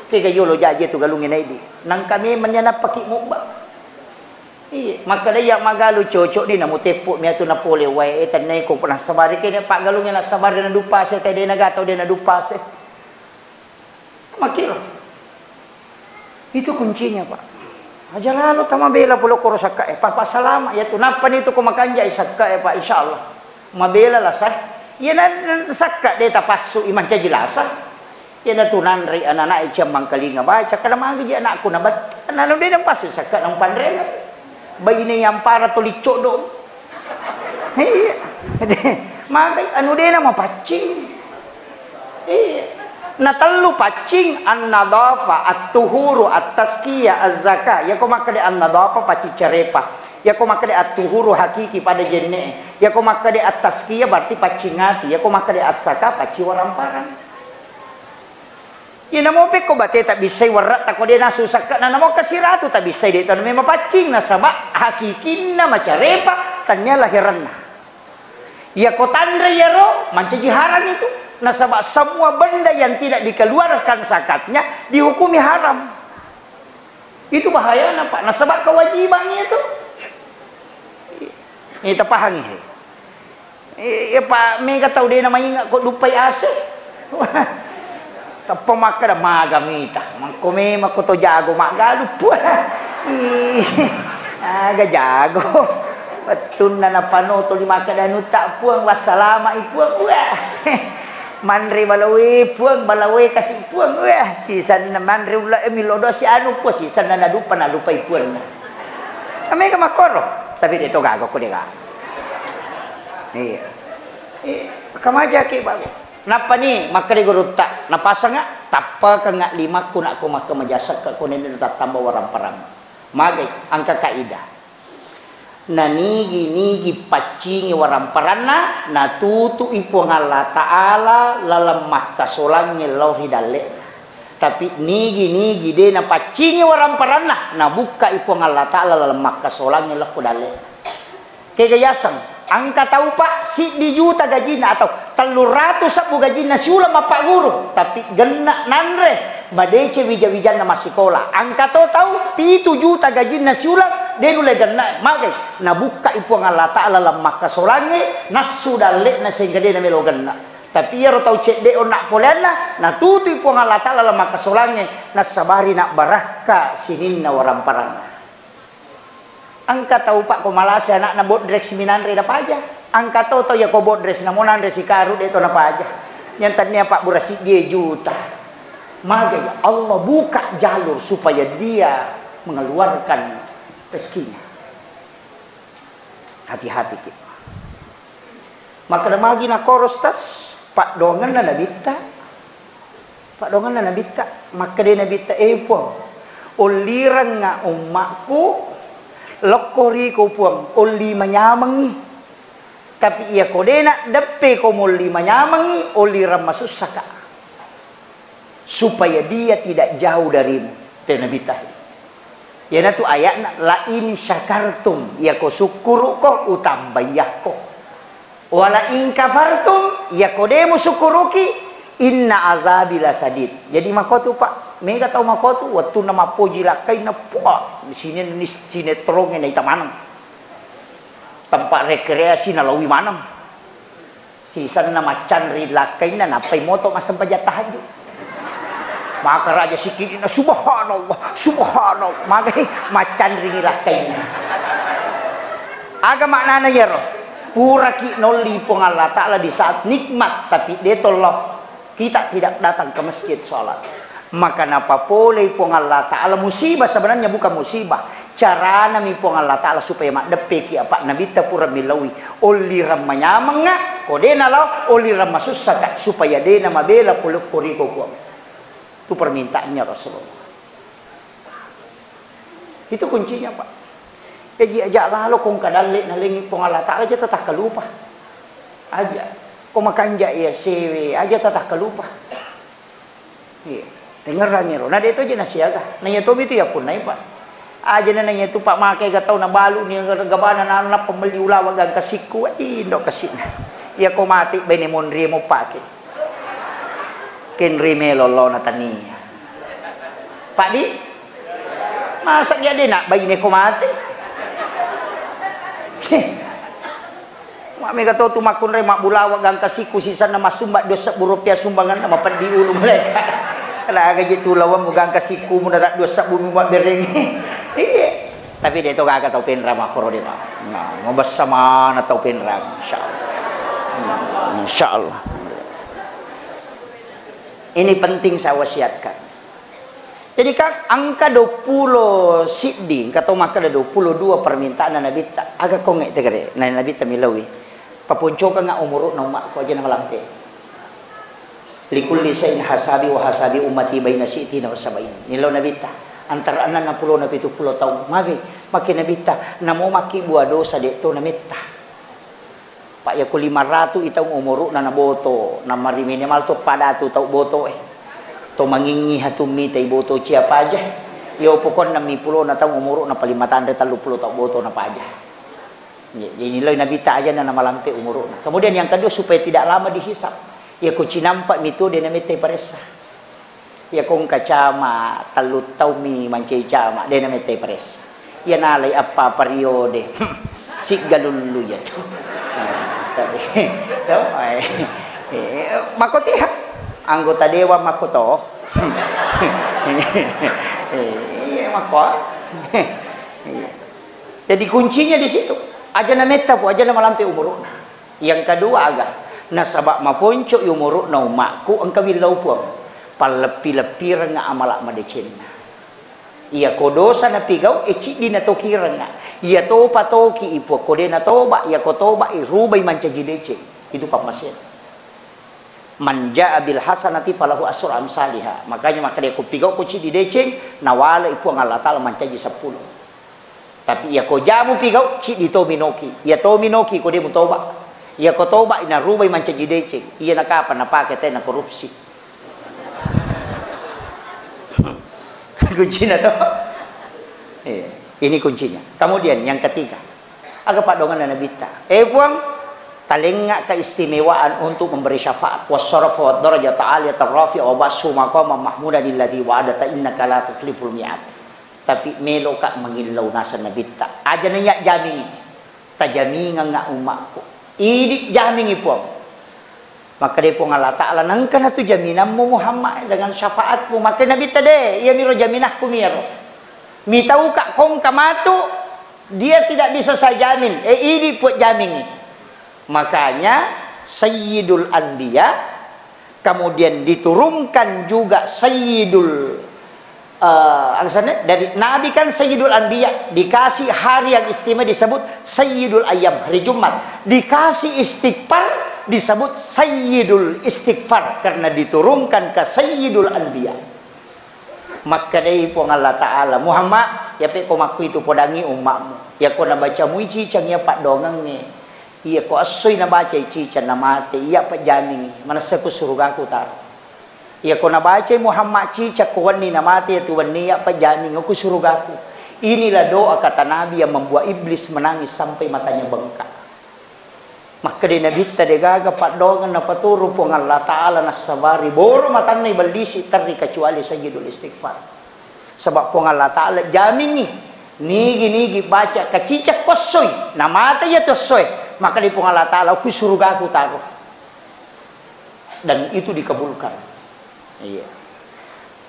Kega yolo jaji tu galungnge naidi. Nangka memang ni nappa ki mubba. Iya, makkeda iya maggalu, cocok ni, namu teppu mi tu napole wae, tennai ko pernah sabari kene paggalungnge nasabari na dupase, tede na gatau de na dupase. Makkiro. Itu kuncinya, Pak. Aja lalo tamabela pole koro sakka e, Pak, Pak, salama ya tu. Nappa ni tu ko makanjai sakka e, Pak, insya Allah. Mabela lasa. Iya na, na sakka de tapassu i mancaji lasa. Iya na tu nanre anak-anak e ciammang kalinga baca, kada magi ji anakku na bat-, na, na de na passu sakka nang panrena. Baine yang para toli codong. Iya. Magai anu dena mapaccing. Iya. Na tellu paccing, an-nadhafa, at-tuhuru, at-tazkiyah, az-zakah. Yako makkeda an-nadhafa paccing carepa. Yako makkeda at-tuhuru hakiki pada jenne. Yako makkeda at-tazkiyah berarti paccing ati. Yako makkeda az-zakah paccing waramparang. Iya namo pekko bate tabbissai werretta ko de nasu sakka, na namo kasiratu tabbissai de tanu memapaccing, nasaba hakikinna macarepa tania lahiranna. Iya ko tanre iyaro mancaji haram itu, nasaba semua benda yang tidak dikeluarkan zakatnya dihukumi haram. Itu bahayana, Pak, nasaba kewajiban itu. Ini tapahangi. Iya, Pak, mega tau de na mainga ko duppai ase. Tappa makkeda maga mita. Mangko memang ko to jago maggalu, Puang. Ih, aga jago. Wettunna napanoto di makkeda anu tak, Puang, wassalama i, Puang. Wah. Manre balawe, Puang, balawe kasi, Puang. Wah, sisanna manre ulla e millo dosi anu, Puang, sisanna naduppa nalupai, Puang. Mega makkoro, tapi de to gaga ko de gaga. Iya. Eh, kamajaki bago. Nappani makkeda gurutta, napasanga, tappakenga limakku nakko makkeda majasakka ko nenne tattamba waramparang. Magai, angka kaidah. Nanigi-nigi paccingi waramparanna, natutui Puang Allah Ta'ala laleng makkasolangnge lao ri dalle'na. Tapi nigi-nigi de napaccingi waramparanna, nabukkai Puang Allah Ta'ala laleng makkasolangnge lao ko dalle'na. Kega yaseng, angka tau, Pak, siddi juta gajinna atau telluratu sebbu gajinna siuleng mappagguru, tapi genna nanre, madeceng wija-wijanna massikola. Angka to tau pitu juta gajinna siuleng, de nulle genna, magai, nabukkai Puang Allah Ta'ala laleng makkasolangnge, nassu dalle'na sehingga de namelo genna. Tapi iyaro tau cedde onna poleanna, natutui Puang Allah Ta'ala laleng makkasolangnge, nassabari nabbarakka sininna waramparanna. Engka tau, Pak, ko malase anakna bodrek siminanre napaja. Engka to tau yako bodrek namo nanre sikaru de to napaja. Yang tania pabbura siddie juta. Magai Allah buka jalur supaya dia mengeluarkan rezekinya. Hati-hati ki. Makkeda magi nakoro, Ustaz? Paddoangenna Nabitta. Paddoangenna Nabitta. Makkeda Nabitta, "Eh, Puang, ollirengnga ummakku, lokko riko, Puang, olli manyamengngi. Tapi iyako dena deppe ko molli manyamengngi, ollireng masussaka." Supaya dia tidak jauh darimu. Te Nabitta. Iyanatu ayatna, "La in syakartum," iyako sukkuruko, utambaiyakko. "Wa la in kafartum," iyako de musukkuruki, "inna azabi lasadid." Jadi makotu, Pak, mega tau makotu, wettunna mappoji lakkainna, puah, sine-, sinetrongnge naita maneng. Tempat rekreasi nalawi maneng. Sisenna maccanri lakkainna, nappai moto massempajang tahajud. Maka raja sikidina, "Subhanallah, subhanallah." Magai maccanringi lakkainna. Aga maknana iyaro? Puraki nolli Puang Allah Ta'ala di saat nikmat, tapi de tollo. Kita tidak datang ke masjid sholat. Maka napapolei Puang Allah Ta'ala musibah, sebenarnya bukan musibah. Caranami Puang Allah Ta'ala supaya maddeppeki apa Nabitta pura milaui. Ollirang manyamengnga, ko de nalao, ollirang masussaka, supaya de namabela pole koriko Puang. Itu permintaannya Rasulullah. Itu kuncinya, Pak. Jaji aja lalo kong kadalle nalengi Puang Allah Ta'ala aja tatakkalupa. Aja. Ko makanja iya sewe aja tatakkalupa. Iya. Dengerangi ro. Nah, de to je nasiaga. Nah, iya to itu ya punnai, Pak. Aja na iya tu, Pak, make ga tau nabalu ni gabana nanu nappa melli ulawa gangka sikku. Indo kasina. Iya ko mati bene monri mo pake. Kenri melo lona tania. Pak di? Masa iya de nak baine ko mati? Mak mega to tu makkunrai mabbulawa gangka sikku sisanna massumba dua sebbu rupiah sumbanganna mapeddi ulu malaika. Laga je tu lawang mu gangka sikku mu dua sebbu mu mabbereng. Iya. Tapi de to gaga tau penra makkoro de, Pak. Nah, mabessa mana tau penra, insyaallah. Hmm, insyaallah. Ini penting saya wasiatkan. Jadi, Kang, engka duappulo siddi, engka to makkeda duappulo dua permintaanna Nabitta. Aga kongnge tegere, na Nabitta milaui. Paponcokengnga umuru'na ummakku aja na malampe. Likulli syai'in hasabi wa hasabi ummati baina sittina wa sabain. Nilau Nabitta, antara enneng pulona pitu pulo taung. Magi, makke Nabitta, namo makkibua dosa de to nametta. Pak, yako lima ratu i taung umuru'na naboto, namari minimal to pada tu tau boto e. To mangingngi hatu mitai boto cia paja. Yo pokokna mi pulona taung umuru'na paling matanre tellu pulo tau boto na paja. Jadi nilai Nabitta aja na namalampe umuru'na. Kemudian yang kedua supaya tidak lama dihisap. Yako cinampa mi tu de namettai paressa. Iya ko engka cama, tellu taummi mancaji cama, de namettai paressa. Iya nalai appa periode. Siggalullu iya tu. Tapi, to, eh, eh, makkotiha. Anggota dewan makkoto. Iya, makko. Iya. Jadi kuncinya di situ. Aja nametta pu, aja namalampe umuru'na. Yang kedua aga, nasaba maponco'i umuru'na ummakku engka willau Puang, palleppi-leppirengnga amala madecenna. Iyako dosa napigau, e ciddi natokirengnga. Iyatopa toki i Puang, ko de natoba, iyako toba i rubai mancaji deceng. Itu pammasena. Man jaa bil hasanati falahu asru amsaliha. Makanya makkeda ko pigau ko ciddi deceng, nawale i Puang Allah Taala mancaji seppulo. Tapi iya ko jamu pigau, ciddi to minoki. Iya to minoki ko de mutoba. Iya ko toba, narubai mancaji deceng. Iya nakapa napake tena korupsi. Kuncina to. Iya. Ini kuncinya. Kemudian yang ketiga, aga paddonganna Nabitta. Eh Puang, talengnga keistimewaan untuk memberi syafaat. Wassarafa wad darajat aliyat rafi'a wa ba'su maqaman mahmudan alladzi wa'adta innaka la tukhliful mi'ad. Tapi meloka mangillau naseng Nabitta. Aja na iya jamingi. Tajamingengnga ummakku. Idi jamingi Puang. Makkeda Puang Allah Ta'ala, nengka natu jaminammu Muhammad dengan syafaatmu. Makkeda Nabitta de, iya miro jaminahku miro. Mitauka kongka matu, dia tidak bisa saya jamin. Eh, idi Puang jamingi. Makanya Sayyidul Anbiya, kemudian diturunkan juga Sayyidul, eh, alasannya dari Nabi kan Sayyidul Anbiya, dikasih hari yang istimewa disebut Sayyidul Ayyam, hari Jumat. Dikasih istighfar disebut Sayyidul Istighfar karena diturunkan ke Sayyidul Anbiya. Makkedai Puang Allah Ta'ala, Muhammad, yape ko makkuitu podangi ummakmu. Yako nabaca mui cicang iya paddoangengnge. Iya ko essoi nabacai cicang namate, iya pejjamingi, manessa ku surugaku taro. Iya ko nabacai Muhammad cicang ko wenni namate, iya tu wenni iya pejjamingi ku surugaku. Inilah doa kata Nabi yang membuat iblis menangis sampai matanya bengkak. Makkeda Nabitta degaga paddoangeng napaturu Puang Allah Ta'ala nassabari boro matanna ibellisi terri kecuali Sayyidul Istighfar. Sebab Puang Allah Ta'ala jamingi nigi-nigi baca kacicak kossoi namata iya tossoe, makkeda Puang Allah Ta'ala ku surugaku taro. Dan itu dikabulkan. Iya.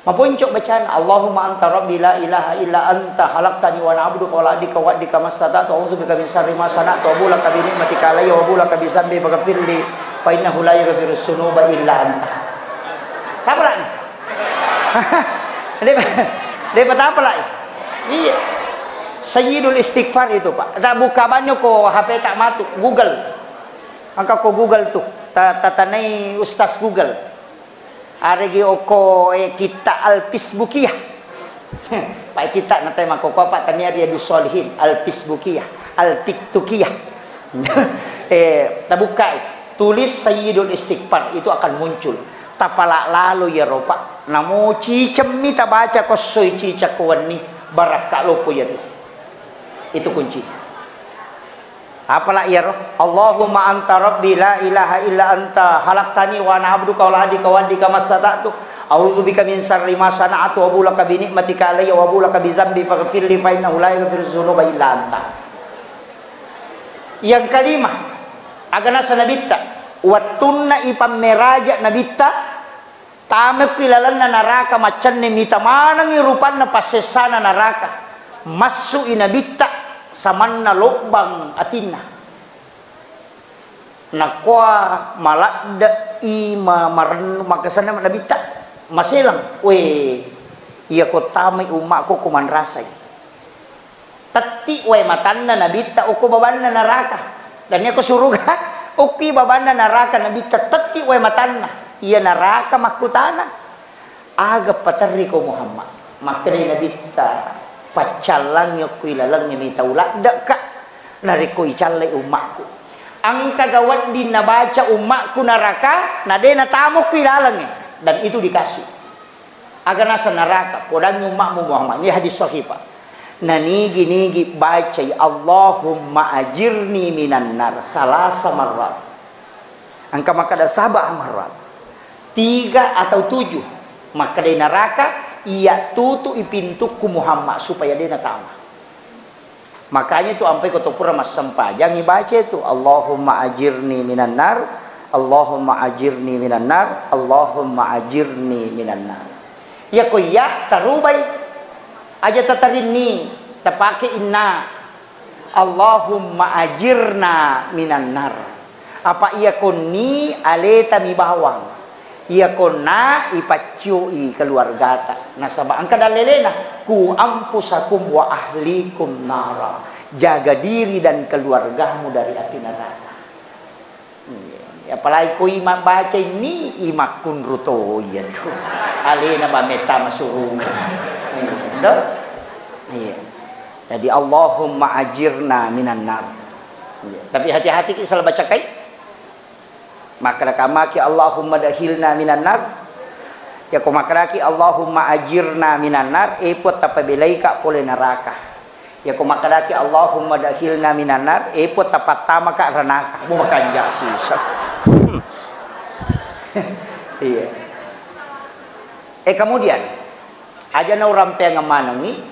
Maponco bacana, "Allahumma anta rabbi la ilaha illa anta khalaqtani wa ana abduka wa ala ahdika wa wa'dika mastata'tu, a'udzu bika min syarri ma sana'tu, abu'u laka bi ni'matika alayya wa abu'u laka bi dzambi faghfirli fa innahu la yaghfirudz dzunuba illa anta." Tapalani. Depa, depa tapalai. Iya. Sayyidul Istighfar itu, Pak. Tak buka banyak ko H P tak matu, Google. Angka ko Google tuh. Ta-, tatanai Ustaz Google. Aregi okko, eh, kitta Al-Fisbukiyah. Pak kitta natai makoko apa tania Riyadus Shalihin, Al-Fisbukiyah, Al-Tiktukiyah. Eh, tabukkai, tulis Sayyidul Istighfar, itu akan muncul. Tapala lalo ya ropa. Namo cicemmi tabaca kossoi cicak wenni, barakka lopo ya tu. Itu kuncinya. Apala iyaro? "Allahumma anta rabbi la ilaha illa anta khalaqtani wa ana abduka wa ala ahdika wa wa'dika mastata'tu. A'udzu bika min syarri ma sana'tu, abu'u laka bi ni'matika alayya wa abu'u laka bi dzambi faghfirli fa innahu la yaghfirudz dzunuba illa anta." Yang kelima, aga nasa nabitta, wettunna ipammeraja nabitta, tamekki lalenna naraka, maccenne mita manengngi rupanna passessana naraka. Massu'i nabitta samanna lobbang atinna. Nakkoa maladde'i ma-, marennu makkasenna nabitta, maselang, "We, iyako tamai ummakku ko manrasai." Tetti wae matanna nabitta okko babanna naraka. Dan iyako suruga, okki babanna naraka nabitta tetti wae matanna. Iya naraka makkutana, "Aga paterriko Muhammad?" Makkedai nabitta, "Paccallangngi okko ilalengnge mita uladde'ka, narekko icallai ummakku. Engkaga wedding nabaca ummakku naraka, na de natamokku ilalengnge?" Dan itu dikasih. Aga naseng naraka, podangngi ummakmu Muhammad. Ini hadis sahih, Pak. Nanigi-nigi bacai, "Allahumma ajirni minan nar," salasa marrat. Engka makkeda saba marrat. Tiga atau tujuh. Makkedai naraka, "Iya tutu'i pintukku Muhammad supaya de natama." Makanya tu ampai ko to pura massempajang ibaca tu, "Allahumma ajirni minan nar, Allahumma ajirni minan nar, Allahumma ajirni minan nar." Iya ko iya tarubai. Aja tatarinni, tapake inna. "Allahumma ajirna minan nar." Apa iya konni aleta mi bawang. Iya konna ipaccioi keluargata. Nasaba engka dallelena, "Ku anfusakum wa ahlikum nara." Jaga diri dan keluargamu dari api neraka. Iya. Apalagi ko ima baca ini, imakkunru to iya tu. Alena ba metta masuruga. Iya. Iya. Jadi, "Allahumma ajirna minan nar." Iya. Tapi hati-hati ki salah baca kai. Makkeda kamaki, "Allahumma dakhilna minan nar." Yako makkedaki, "Allahumma ajirna minan nar," e Puang, tapabelaika pole neraka. Yako makkedaki, "Allahumma dakhilna minan nar," e Puang, tapattamaka ranaka. Bo makanja sisa. Iya. Eh, kemudian, aja na urampeang manengi,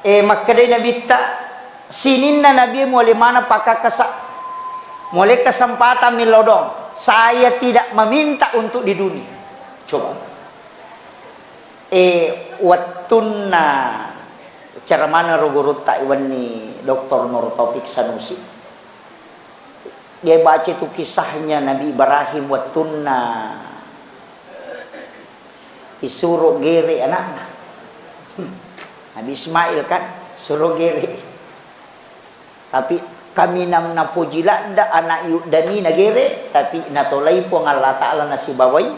Eh, makkedai Nabitta, sininna Nabi muale maneng pakkakkasa, muale kesempatan millau doang. Saya tidak meminta untuk di dunia. Coba. Eh, wettunna cara maneng ro gurutta iwenni Doktor Nur Taufik Sanusi. Dia baca itu kisahnya Nabi Ibrahim wettunna isuro gere anakna. Nabi Ismail kan, suro gere. Tapi kaminang napoji ladda anak yuddani nagere, tapi natolai Puang Allah Ta'ala nasibawai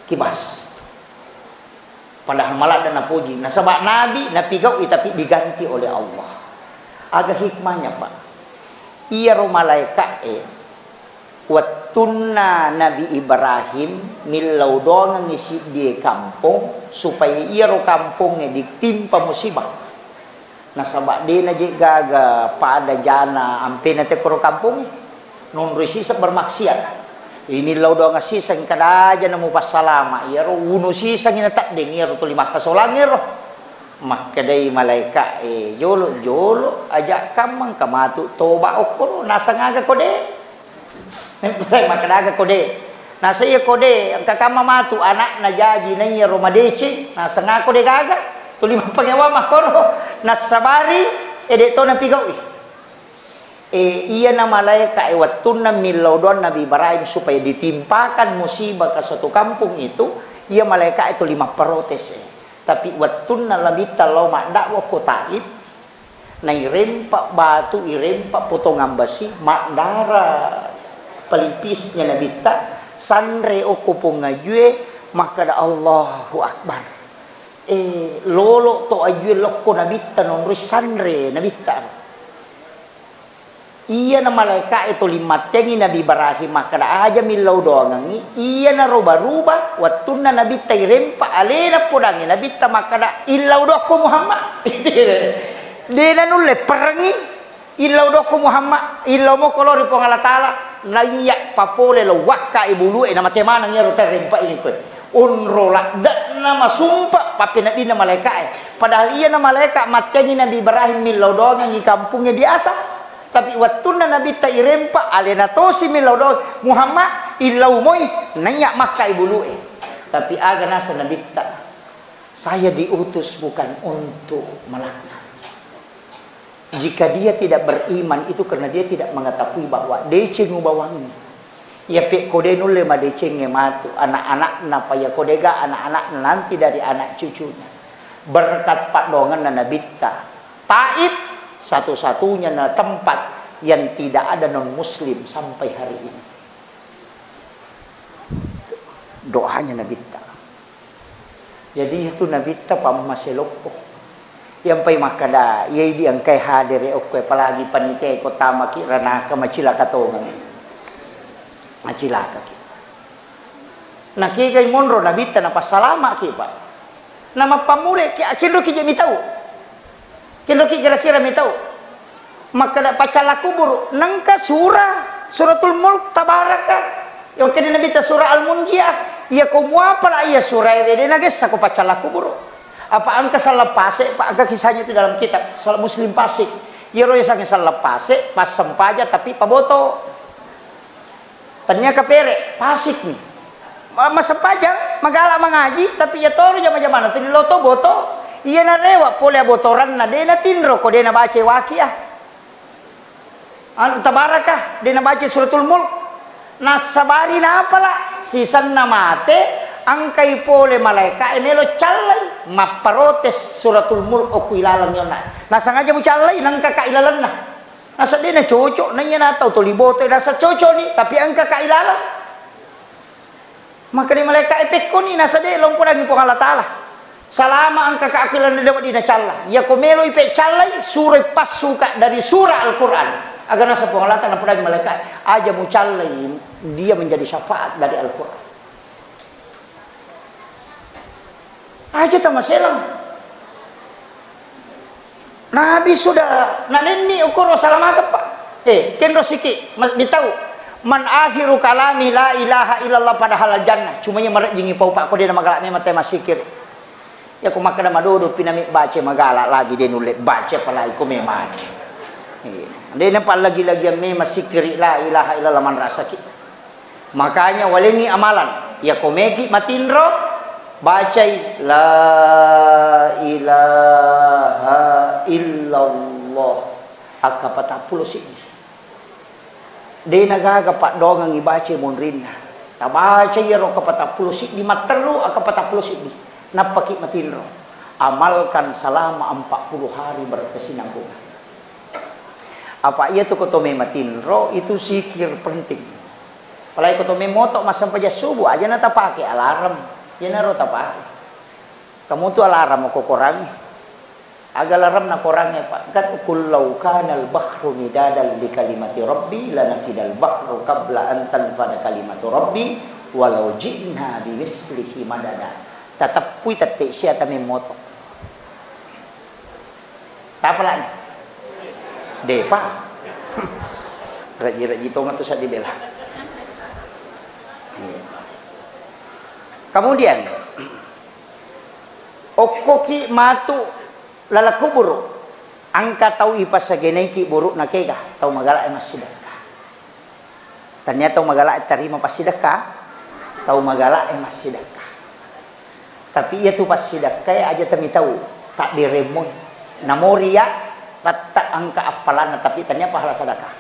kibas. Padahal maladda napoji. Nasaba nabi, napigau'i, tapi diganti oleh Allah. Aga hikmahnya, Pak? Iyaro malaeka'e, wettunna Nabi Ibrahim millau doangengngi siddie kampong, supaya iyaro kampongnge ditimpa musibah. Nasaba dena je gaga pada jana ampena te koro kampongnge. Nonroi siseng bermaksiat. Ini lau doang siseng kada aja namu passalama. Iyaro unu siseng ina teddeng, iyaro tuli makkasolang ero. Makkedai malaeka, eh, jolo, jolo, aja kammang kamatu toba okkoro, naseng aga kode. Makkeda aga kode. Naseng iya ko de, engka kamma matu ana'na jaji naiya ro madeceng, naseng ako de gaga, tuli mappangewa makkoro, nassabari, e de to napigau'i. E, iyana malaeka e wettunna millau doang Nabi Ibrahim supaya ditimpakan musibah ke suatu kampung itu, iya malaeka e tuli mapprotes e. Tapi wettunna Nabitta lao maddakwa ko Taif, nairempa batu, irempa potongan besi, maddara pelipisnya Nabitta, sanre okko pong ajue, makkada, "Allahu Akbar." E, lolo to ajue lokko Nabitta, nonroi sanre Nabitta. Iyana malaeka e tuli mattengi Nabi Ibrahim makkada, "Aja millau doangengngi." Iyana roba-ruba, wettunna Nabitta irempa, alena podangngi Nabitta makkada, "Illau dokko Muhammad." De nanulle perengngi, "Illau dokko Muhammad, illau moko lao ri Puang Allah Taala." Naiya papole lo wakka e bulu e, namate maneng iyaro terempa ini koe. Onro ladde'na masumpa pappeneddinna malaeka e. Padahal iyana malaeka mattengi Nabi Ibrahim millau doangengngi kampungnge diasa. Tapi wettunna Nabitta irempa, alena tosi millau doang, "Muhammad, illau moi," naiya makka i bulu e. Tapi aga naseng Nabitta, "Saya diutus bukan untuk melaknat. Jika dia tidak beriman, itu karena dia tidak mengetahui bahwa deceng ubawangngi. Iya pe ko de nulle madecengnge matu, anak-anakna, pa iya ko dega anak-anakna, nanti dari anak cucunya." Berkat paddoangenna Nabitta, Taif satu-satunya na tempat yang tidak ada non muslim sampai hari ini. Doanya Nabitta. Jadi itu Nabitta pammase lokko. Iyampai makkada, iya idi engkai hadere okko, apalagi panitia ko tamaki ranaka, macilaka tongeng. Macilakaki. Nakegai monro Nabitta napassalamaki, Pak. Namappammuleki, akinroki je mitau. Kinroki kira-kira mitau. Makkada paccalla kuburu, nengka sura, Suratul Mulk, Tabaraka. Iya makkeda Nabitta sura Al-Munjiah. Iya ko muapala iya sura e, de nagessa ko paccalla kuburu. Apa engka sallang pase, Pak, engka kisahnya itu dalam kitab, sallang Muslim Fasik. Iyaro yasengnge sallang pase, passempaja tapi paboto. Tania kapere, pasikni. Ma-, massempajang, magala mangaji, tapi iya toro jama-jamana tuli loto boto. Iya narewa pole abotoranna, de natinro ko de nabaca Waqiah. Anu, Tabaraka, de nabaca Suratul Mulk. Nassabari napala, sisenna mate, engkai pole malaeka e melo callai, mapparotes Suratul Mulk okko ilaleng yonna. Nasengaja mucallai, nengka ka ilalenna. Naseng de nacocok, na iya na tau tuli boto, nasa cocok ni, tapi engka ka ilaleng. Maka di malaeka e, "Pekkoni," nasa de, "Lompodangi Puang Allah Taala. Salama engka ka ku ilaleng, de wedding nacalla. Iya ko meloi pe callai, suroi passuka dari surah Al-Quran." Aga nasa Puang Allah Taala, "Lompodangi malaeka e, aja mucallai, dia menjadi syafaat dari Al-Quran." Aja tamaselang. Nabi sudah nalenni ukuro salamakeppa. Eh, kenro siki, ma-, mitau. "Man akhiru kalami la ilaha illallah padahal jannah." Cuma iya marejjingi pau, Pak, ko de namagala memang te masikir. Iya ko makkeda madodo pi nami baca magala lagi de nulle baca, apalagi ko memang. Iya. De napa lagi-lagi memang sikiri la ilaha illallah manrasaki. Makanya walengngi amalan. Iya ko meki matinro, bacai la ilaha illallah. Akka patappulo siddi. De nagaga paddoangengngi baca monrinna. Tabaca iyaro akka patappulo siddi, matteru akka patappulo siddi. Nappaki matinro. Amalkan selama empat puluh hari berkesinambungan. Apa iya tu ko to mematinro, itu sikir penting. Apalagi ko to memoto massempajang subuh, aja na tapake alarm. Iyanaro tapake. Kamu tu alarm ko korangi. Aga alarm na korangi, Pak? Kan, "Qul law kanal bahru midadan li kalimati rabbi lanafidal bahru qabla an tanfada kalimatu rabbi walau ji'na bimislihi madada." Tateppui tette sia ta memoto. Tapalani? Depa. Rejji-rejji tongeng tu saddi bela. Iya. Kemudian, okkoki matu laleng kuburu, engka tau ipassagenaiki buru'na kega, tau magala e massidekka. Tania tau magala e tarima passidekka, Tau magala'e massidekka. Tapi iya tu passidekkae aja tamitau, tabberemmoi. Namo riya, tette engka appalanna, tapi tania pahala sedekah.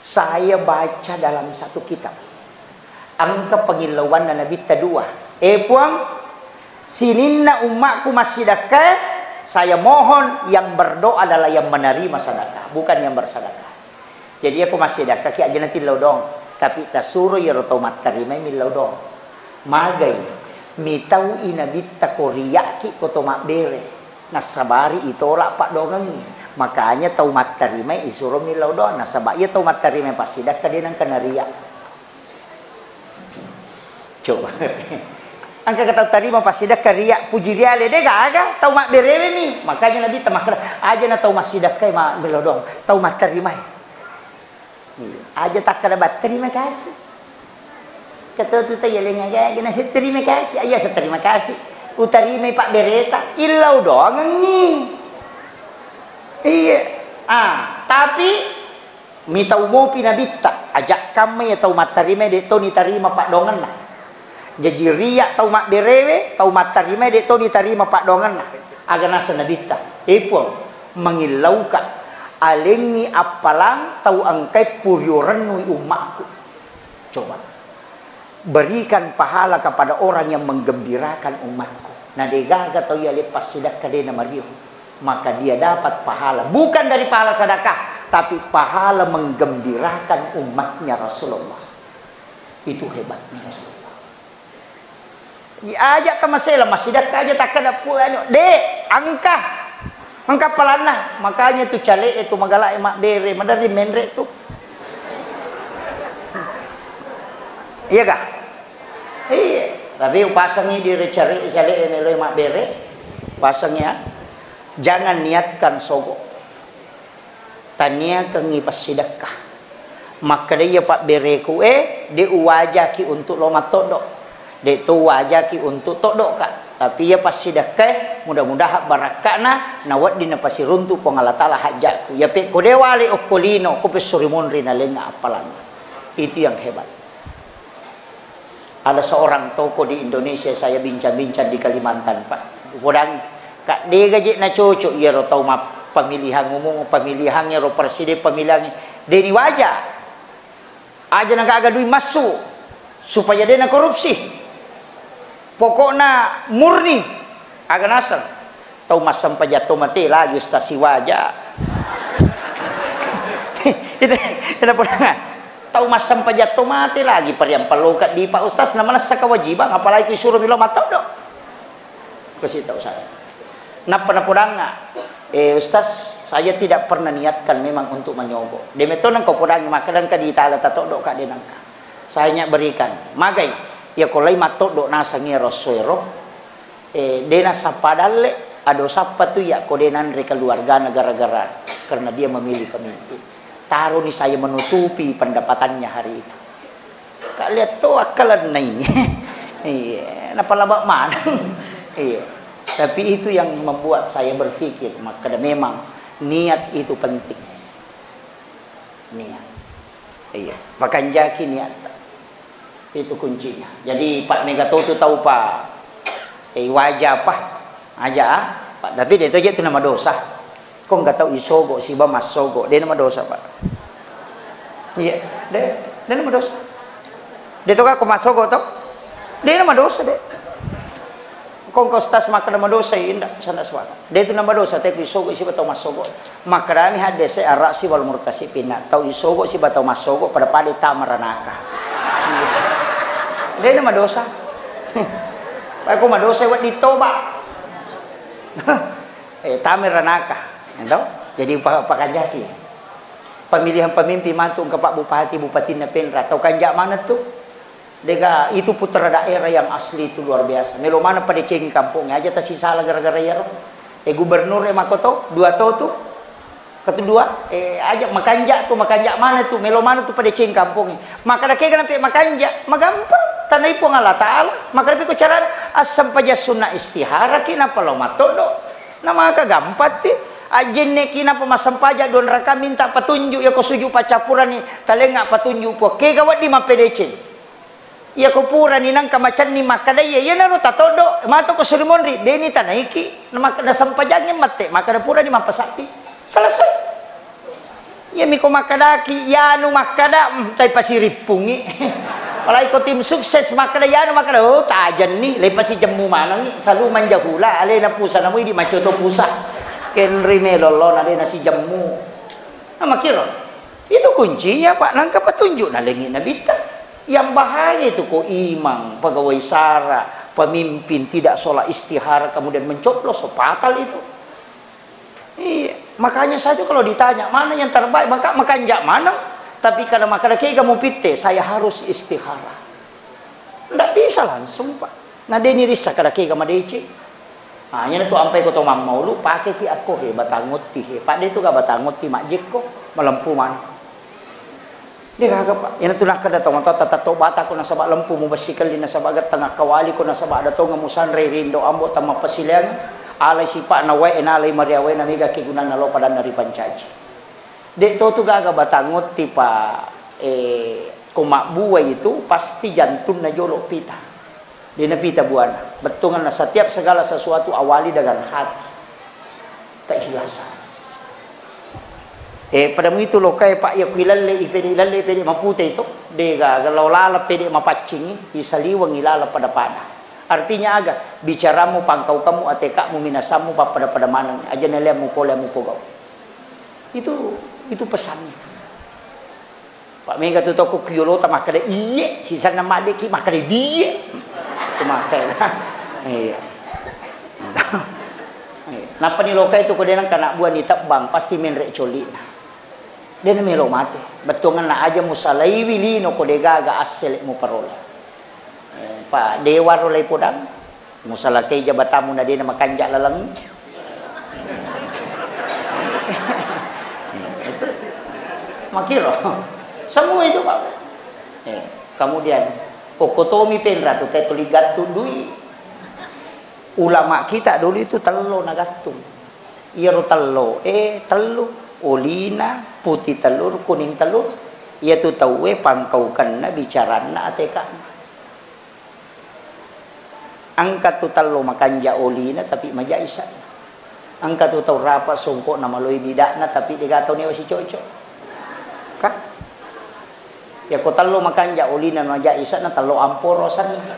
Saya baca dalam satu kitab, engka pangillauanna Nabitta dua. Eh, Puang, sininna ummakku massidekkae, saya mohon yang berdoa adalah yang menerima sedekah, bukan yang bersedekah. Jadi, iyako massidekka ki, aja natillau doang, tapi tasuro iyaro tau mattarimai millau doang. Magai, mitau i Nabitta ko riyaki ko to mabbere, nassabari itolak paddoangengngi. Makanya tau mattarimai isuro millau doang, nasaba iya tau mattarimai passidekka de nengka nariya. Coba. Engka tau tarima passidekka riya, puji riale, de gaga, tau mabberewe mi. Makanya Nabitta makkeda, aja na tau massidekkai ma-, millau doang, tau mattarimai. Iya. Aja takkeda ba, "Terima kasih." Ketua tu tau yalengnga gaga, nasi terima kasih. Iya, sa terima kasih. Utarimai pabbereta, illau doangengngi. Iya. Ah, tapi mitau mopi Nabitta, ajakkamma iya tau mattarimai de to nitarima paddoangenna. Jaji riya tau mabberewe, tau mattarimai de to nitarima paddoangenna. Aga naseng Nabitta, "Eh Puang, mangillauka, alengngi appalang tau engkai purio rennui ummakku." Coba. Berikan pahala kepada orang yang menggembirakan umatku. Na degaga tau iya lepas sidakka de na mario, maka dia dapat pahala, bukan dari pahala sedekah, tapi pahala menggembirakan umatnya Rasulullah. Itu hebatnya Rasulullah. Aja tamasela massidakka aja takkada pu anu, dek, angka. Engka palanna, makanya tu cale'e tu magalae mabbere, maderri menre tu. Iya ga? Iya. Tapi upasengi di cale'e, cale'e meloi mabbere, upasengi ya. Jangan niatkan sogo. Taniakengngi passidekka. Makkeda iya pabbereku e, de uwajaki untuk lo mattoddo. De to uwajaki untuk toddoka. Tapi iya passidekkae, mudah-mudahan barakka'na, nawedding napasiruntu Puang Allah Taala hajjakku. Iya pekko de wale okko lino, ko pessuri monri nalengnga appalanna. Itu yang hebat. Ada seorang tokoh di Indonesia, saya bincang-bincang di Kalimantan, Pak. Upodangi, Kak, dega je na cocok iyaro tau ma-, pemilihan umum, pemilihan iyaro presiden, pemilihan deni waja. Aja na gaga dui massu, supaya dena korupsi. Pokokna murni, aga naseng. Tau massempajang to mate lagi Ustaz siwaja. Itu, itu pernah. Tau massempajang to mate lagi pariampang loka di Pak Ustaz, na manessa kewajiban, apalagi ku isuro milo mattoddo. Kasi tau saya. Nappa napodangnga, eh, Ustaz, saya tidak pernah niatkan memang untuk manyogo. De metto nengka podangngi makkeda engka di tala tatoddo ka de nengka. Saya hanya berikan. Magai, iya ko lai mattoddo naseng iyaro esso ero. Eh, de nasappa dalle, ado sappa tu iya ko de nanre keluargana gara-gara karena dia memilih pemimpin. Taroni saya menutupi pendapatannya hari itu. Ka lihat to akkalennai. Iya, napalaba maneng. Iya. Tapi itu yang membuat saya berpikir, makkeda memang niat itu penting. Niat. Iya, pakanjaki niatta. Itu kuncinya. Jadi, Pak, mega to tu tau, Pak. Eh, waja, Pak. Aja, Pak. Tapi de to je tu nama dosa. Ko engka tau isogo siba massogo, de nama dosa, Pak. Iya, de, de nama dosa. De to ka ko massogo to? De nama dosa, de. Ko engka ustaz makkeda madosa, inda, sanda suara. De tu nama dosa, te ku isogo siba tau massogo. Makkedami haddese arrasi wal murtasi pinna. Tau isogo siba tau massogo pada-pada tama ranaka. De na madosa. Pai ko madosa wedding toba. Eh, tama ranaka. Ento? Jadi pa-, pakanjaki. Pemilihan pemimpin mantu engka Pak Bupati, Bupatinna Penra. Tau kanja mana tu? Dega, itu putra daerah yang asli itu luar biasa. Melo mana padecengi kampung aja tasisala gara-gara iyaro. Eh, gubernur e makoto, dua to tu. Ketu dua, eh, aja makanja tu, makanja mana tu, melo mana tu padecengi kampung e. Maka dake kenapa makanja, magampang tanai Puang Allah Taala. Maka dapiko cara assampajang sunna istihara ki napa lo matoddo. Na maka gampang ti. Ajenne ki napa massampajang dua raka minta petunjuk ya ko suju pacapuran ni talenga petunjuk Puang. Kega wedding mappedeceng. Iyako purani nangka macenning makkeda, "Iya, iyanaro tatoddo, mato ko suri monri, deni tanaiki, na mak-, nasempajangngi mette, makkeda purani mappasappi." Selesai. Iyami ko makkedaki, iyanu makkeda, mm, tai pasirippungi. Apalagi ko tim sukses makkeda, iyanu makkeda, oh, tajenni, le pasijemmu manengi, salu manjahula, alena pusa namu idi macoto pusa. Kenri melo lona, alena sijemmu. Nah, makkiro. Itu kuncinya, Pak. Nangka petunjuk na lengi Nabitta. Yang bahaya itu kok imam, pegawai sara, pemimpin tidak sholat istihara, kemudian mencoblos, so fatal itu. Iya, makanya saya tuh kalau ditanya, "Mana yang terbaik?" Maka makanja mana? Tapi karena makanya kamu pitte, saya harus istihara. Ndak bisa langsung, Pak. Na de nirissa kada kega madeceng. Ah, iyana tu ampai ko to mammaulu, pakeki akko he, batang otti he. Pak, de tu ga batang otti majjekko, malempu maneng. De gaga, Pak. Iyana tu nakkeda to matoatta, tatto bata ko nasaba lempu, mubessi kelli nasaba getteng, akkawali ko nasaba ada tonga musanre rindo ambo tamma pasileang, alai sipa'na wae, nalai mariawae, na mega kegunanna lo padanna ripancaji. De to tu gaga batang otti, Pak. Eh, ko mabbuai itu pasti jantunna jolo pita. De napita buana. Bettuanna setiap segala sesuatu awali dengan hati. Keikhlasan. Eh, pada mu itu lokai, Pak, ya kuilalle, ipede ilalle, pede mapute itu. De gaga lao laleng pede mapaccingi, isaliwengi laleng pada-pada. Artinya aga? Bicaramu, pangkaukammu, atekamu, minasammu, pappada-pada maneng. Aja nalea mukole mupogau. Itu, itu pesannya. Pak, mega tu toko kiolota makkeda iye, sisanna maddeki makkeda biye. Itu makkeda. Iya. Iya. Nappa ni lokai tu ko denang kana buah ni tebbang, pasti menre colina. Dena melo mate. Bettuanna aja musalaiwi lino ko degaga assele muperoleh. Eh, Pak, dewa ro lai podang. Musalakai jabatammu na dena makanja laleng. Makiro. Semua itu, Pak. Eh, kemudian, okko tomi penra tu, te tuli gattu dui. Ulama kita dulu itu tello nagattung. Iyaro tello, eh, tellu. Olina, putih telur, kuning telur. Iyatu tauwe pangkaukenna, bicaranna, atekana. Engka tu tello makanja olina tapi maja isa'na. Engka tu tau rapa songko'na maloi bida'na tapi dega tau newa sicoco. Ka? Yako tello makanja olina maja isa'na, tello amporo asenna.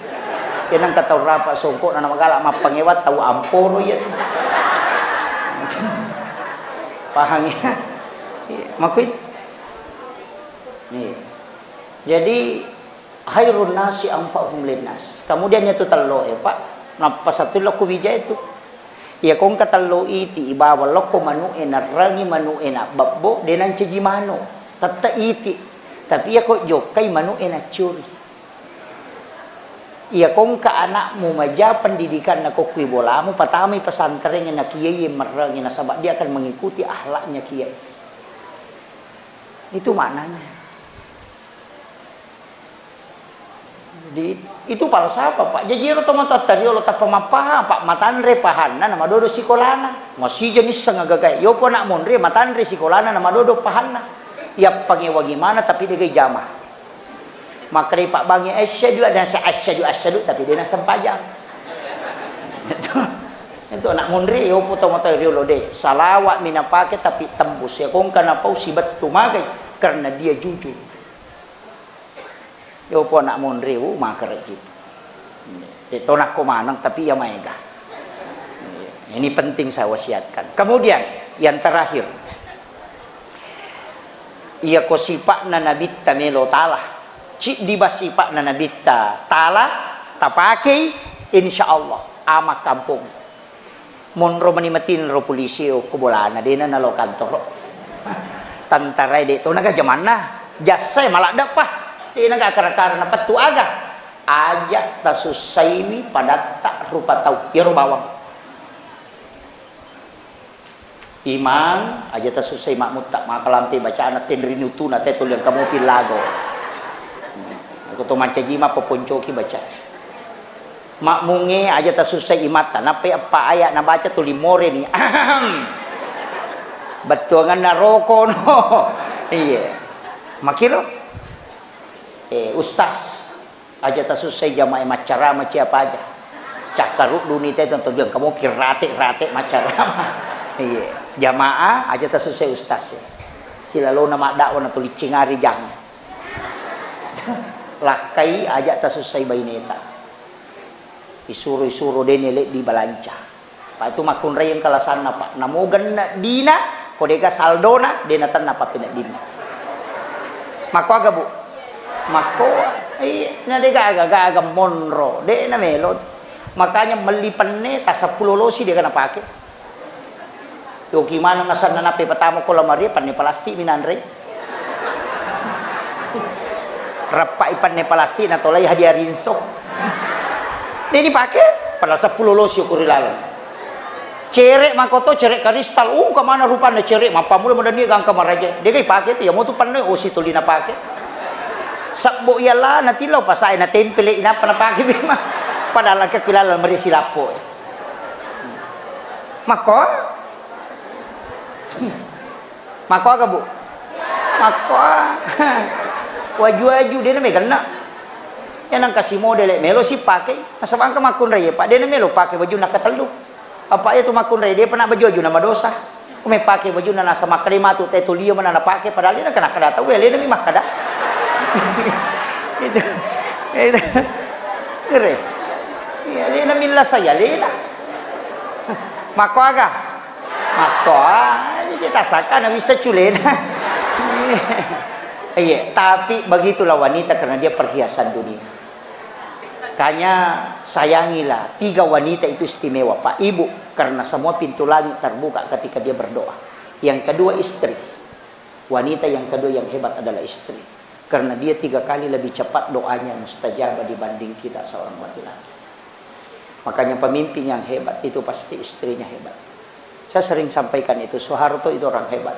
Kena engka tau rapa songko'na namagala mappangewa, tau amporo iya tu. Pahang ya? Iya, makui. Iya. Jadi khairun nasi anfa'uhum linnas. Kemudian itu tello e, Pak. Nappa satu lokko bija itu. Iya ko engka tello iti ibawa lokko manu'e narrangi manu'e nabbebbo, de nancaji manu. Tette iti. Tapi iya ko jokkai manu'e naccuri. Iya ko engka anakmu maja pendidikanna ko kui bolamu, patamai pesantren na kiai merrangi nasaba dia akan mengikuti akhlaknya kiai. Itu maknanya. Jadi, itu falsafah, Pak. Jaji ero tomatoatta riolo tappa mappahang, Pak, matanre pahanna na madodo sikolana. Masija nisseng agagae. Yopo anak monri matanre sikolana na madodo pahanna. Yappangewangi mana tapi degai jama. Makkedai Pak Bangi, "Asyhadu anna sa-, asyhadu, asyhadu," tapi de nasempajang. Itu, itu anak monri, yopo tomatoa riolo de. Salawat mi napake tapi tembus. Ya kongka napau sibettu magai karena dia jujur. Yopo anak monri, uh, makereki. De to nakko maneng, tapi iya maega. Ini penting saya wasiatkan. Kemudian, yang terakhir, iya ko sipa'na Nabitta melo tala. Ciddi ba sipa'na Nabitta tala, tapakei, insya Allah, ama kampung. Monro mani matinro polisi okko bolana, dena nalo kantoro. Tentara de to naga jamanna, jassai maladdepa, de naga kara-kara napettu aga. Aja tasussaiwi padatta rupa tau, iyaro bawang. Imang, aja tasussai makmutta, maka lampe bacana tenri nutuna, te tuli engka mopi lago. Ko to mancaji ma poponcoki baca. Makmunge aja tasussai imatta, nappai eppa aya nabaca tuli moreni. Ahem. Bettuanganna rokono. Iya. Makiro? Eh, ustaz. Aja tasussai jamaah maccarama, ciapa aja. Cakkaruddu ni te tonton dia, kamu kirate-rate maccarama. Iya, jamaah aja tasussai ustaz. Silalona maddakwa na tuliccing ari jang. Lakkai aja tasussai baineta. Isuro-isuro dene leddi balanca. Pak, itu makkunrai engka lasanna, Pak. Namo genne' dina, ko dega saldona, de natenna pappeneddinna. Makko aga, Bu? Makko, iya, na dega aga-aga monro, de namelo. Makanya melli penne ta seppulo losi dega napake. Yoki maneng nasenna nappe patama ko lamarie, penne plastik mi nanre. Rappai penne plastik natolai hadiah rinso. De dipake, padahal seppulo losi ko ri laleng. Cere' makoto, cere' karistal, uh, engka mana rupanna cere', mappammula madanni gangka maraja. Dega ipake tu, iya motu penne osi tuli napake. Sebbo iya la natillau pasae natempele inappa napake bima. Padahal engka ku laleng mari silappo. Makko? Makko aga, Bu? Makko. Waju-waju, de na mega na. Ya nang kasi modele melo si pake. Nasaba engka makkunrai, Pak, de na melo pake wajunna katellu. Apa iya tu makkunrai, de pa na baju-waju na madosa. Ko mepake wajunna nasa makkeda matu te tulia mana napake, padahal de na kena kada tau, alena mi makkeda. Itu. Itu. Kere. Iya, alena milla saya, alena. Makko aga? Makko, ah, jadi tasaka na bisa culena. Iya, tapi begitulah wanita karena dia perhiasan dunia. Makanya sayangilah, tiga wanita itu istimewa, Pak, Ibu, karena semua pintu langit terbuka ketika dia berdoa. Yang kedua istri. Wanita yang kedua yang hebat adalah istri. Karena dia tiga kali lebih cepat doanya mustajabah dibanding kita seorang laki-laki. Makanya pemimpin yang hebat itu pasti istrinya hebat. Saya sering sampaikan itu, Soeharto itu orang hebat.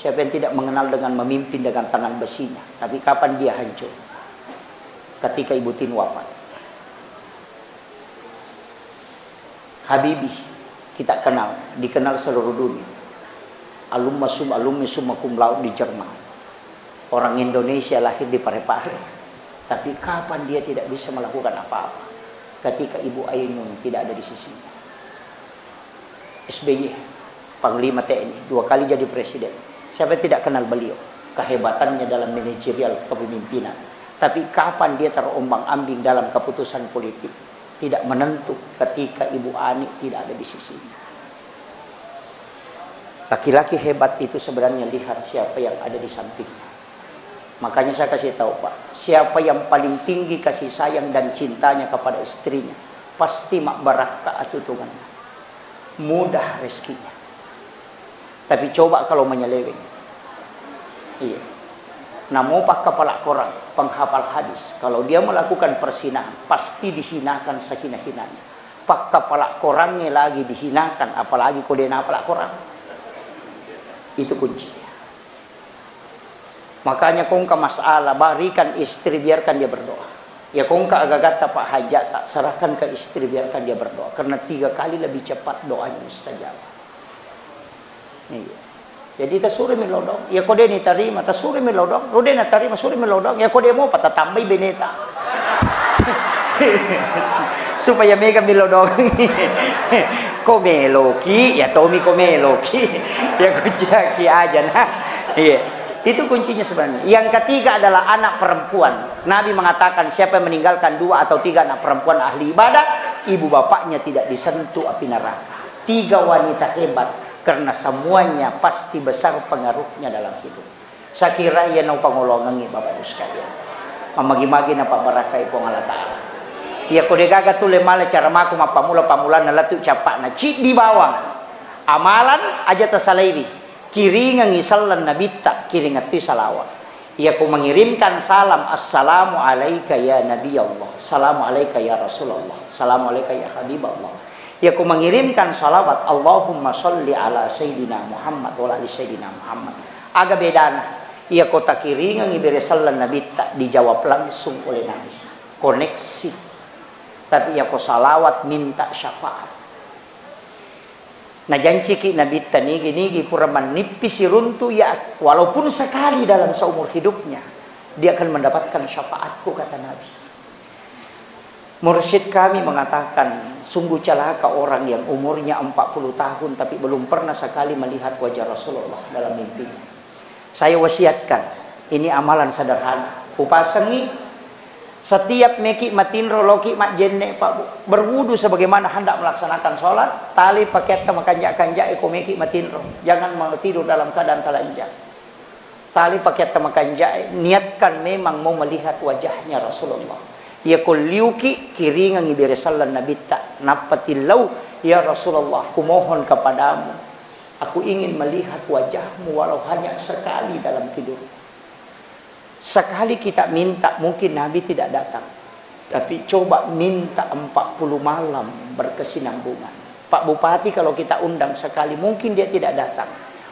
Siapa yang tidak mengenal dengan memimpin dengan tangan besinya? Tapi kapan dia hancur? Ketika Ibu Tin wafat. Habibie, kita kenal, dikenal seluruh dunia. Alumma sum-, alumni summa cum laude di Jerman. Orang Indonesia lahir di Parepare. Tapi kapan dia tidak bisa melakukan apa-apa? Ketika Ibu Ainun tidak ada di sisinya. S B Y, Panglima T N I, dua kali jadi presiden. Siapa yang tidak kenal beliau? Kehebatannya dalam manajerial kepemimpinan. Tapi kapan dia terombang-ambing dalam keputusan politik? Tidak menentu ketika Ibu Ani tidak ada di sisinya. Laki-laki hebat itu sebenarnya lihat siapa yang ada di sampingnya. Makanya saya kasih tahu, Pak, siapa yang paling tinggi kasih sayang dan cintanya kepada istrinya, pasti mabbarakka atutunganna. Mudah rezekinya. Tapi coba kalau menyeleweng. Iya. Namo pakkapala Korang, penghafal hadis, kalau dia melakukan perzinahan, pasti dihinakan sehina-hinanya. Pakkapala Korangnya lagi dihinakan, apalagi ko de napala Korang. Itu kuncinya. Makanya ko engka masalah, berikan istri, biarkan dia berdoa. Ya ko engka agagatta, Pak, hajata, serahkan ke istri, biarkan dia berdoa. Karena tiga kali lebih cepat doanya mustajab. Iya. Jadi tasuri mi lodong. Ya ko de ni tarima, tasuri mi lodong. Ro de na tarima, suri mi lodong. Ya ko de mopa, tatambai beneta. Supaya mega mi lodong. Ko meloki, ya tomi ko meloki. Ya ko jaki aja nah. Iya. Itu kuncinya sebenarnya. Yang ketiga adalah anak perempuan. Nabi mengatakan, siapa yang meninggalkan dua atau tiga anak perempuan ahli ibadah, ibu bapaknya tidak disentuh api neraka. Tiga wanita hebat, karena semuanya pasti besar pengaruhnya dalam hidup. Saya kira iya nau pangolongengi, Bapak Ibu sekalian. Mamagi-magi na pabarakai Puang Allah Ta'ala. Iya ko degaga tu le male cara mako mappammula-pammulanna lettu cappa'na ciddi bawang. Amalan aja tasalaiwi. Kiringengi selleng nabitta, kiringettui salawat. Iya ko mengirimkan salam, "Assalamu alaika ya Nabi Allah, assalamu alaika ya Rasulullah, assalamu alaika ya Habib Allah." Iya ko mengirimkan salawat, "Allahumma salli ala Sayyidina Muhammad wa ala ali Sayyidina Muhammad." Aga bedana? Iya ko takiringengi bere selleng nabitta, dijawab langsung oleh Nabi. Koneksi. Tapi iya ko salawat minta syafaat. Najanciki Nabitta nigi-nigi pura mannippi siruntu, ya, walaupun sekali dalam seumur hidupnya, dia akan mendapatkan syafaatku, kata Nabi. Mursyid kami mengatakan, sungguh celaka orang yang umurnya empat puluh tahun tapi belum pernah sekali melihat wajah Rasulullah dalam mimpinya. Saya wasiatkan, ini amalan sederhana. Kupasengi, setiap meki matinro, loki majjenne, Pak Bu, berwudu sebagaimana hendak melaksanakan sholat, tali pakeatta makanja-kanja, eko meki matinro. Jangan mau tidur dalam keadaan telanjang. Tali pakeatta makanjae, niatkan memang mau melihat wajahnya Rasulullah. Iya ko liuki, kiringangi bere sallang Nabitta, nappa tillau, "Ya Rasulullah, kumohon kepadamu, aku ingin melihat wajahmu walau hanya sekali dalam tidur." Sekali kita minta, mungkin Nabi tidak datang. Tapi coba minta empat puluh malam berkesinambungan. Pak Bupati kalau kita undang sekali, mungkin dia tidak datang.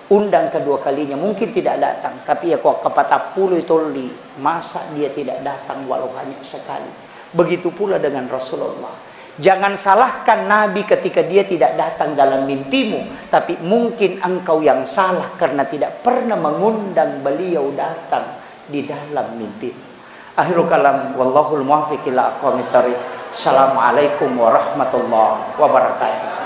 Undang kedua kalinya, mungkin tidak datang. Tapi ya kok kepatapului tolli, masa dia tidak datang walau hanya sekali. Begitu pula dengan Rasulullah. Jangan salahkan Nabi ketika dia tidak datang dalam mimpimu, tapi mungkin engkau yang salah karena tidak pernah mengundang beliau datang di dalam mimpimu. Akhirul kalam, wallahul muwaffiq ila aqwamit thariq. Assalamualaikum warahmatullahi wabarakatuh.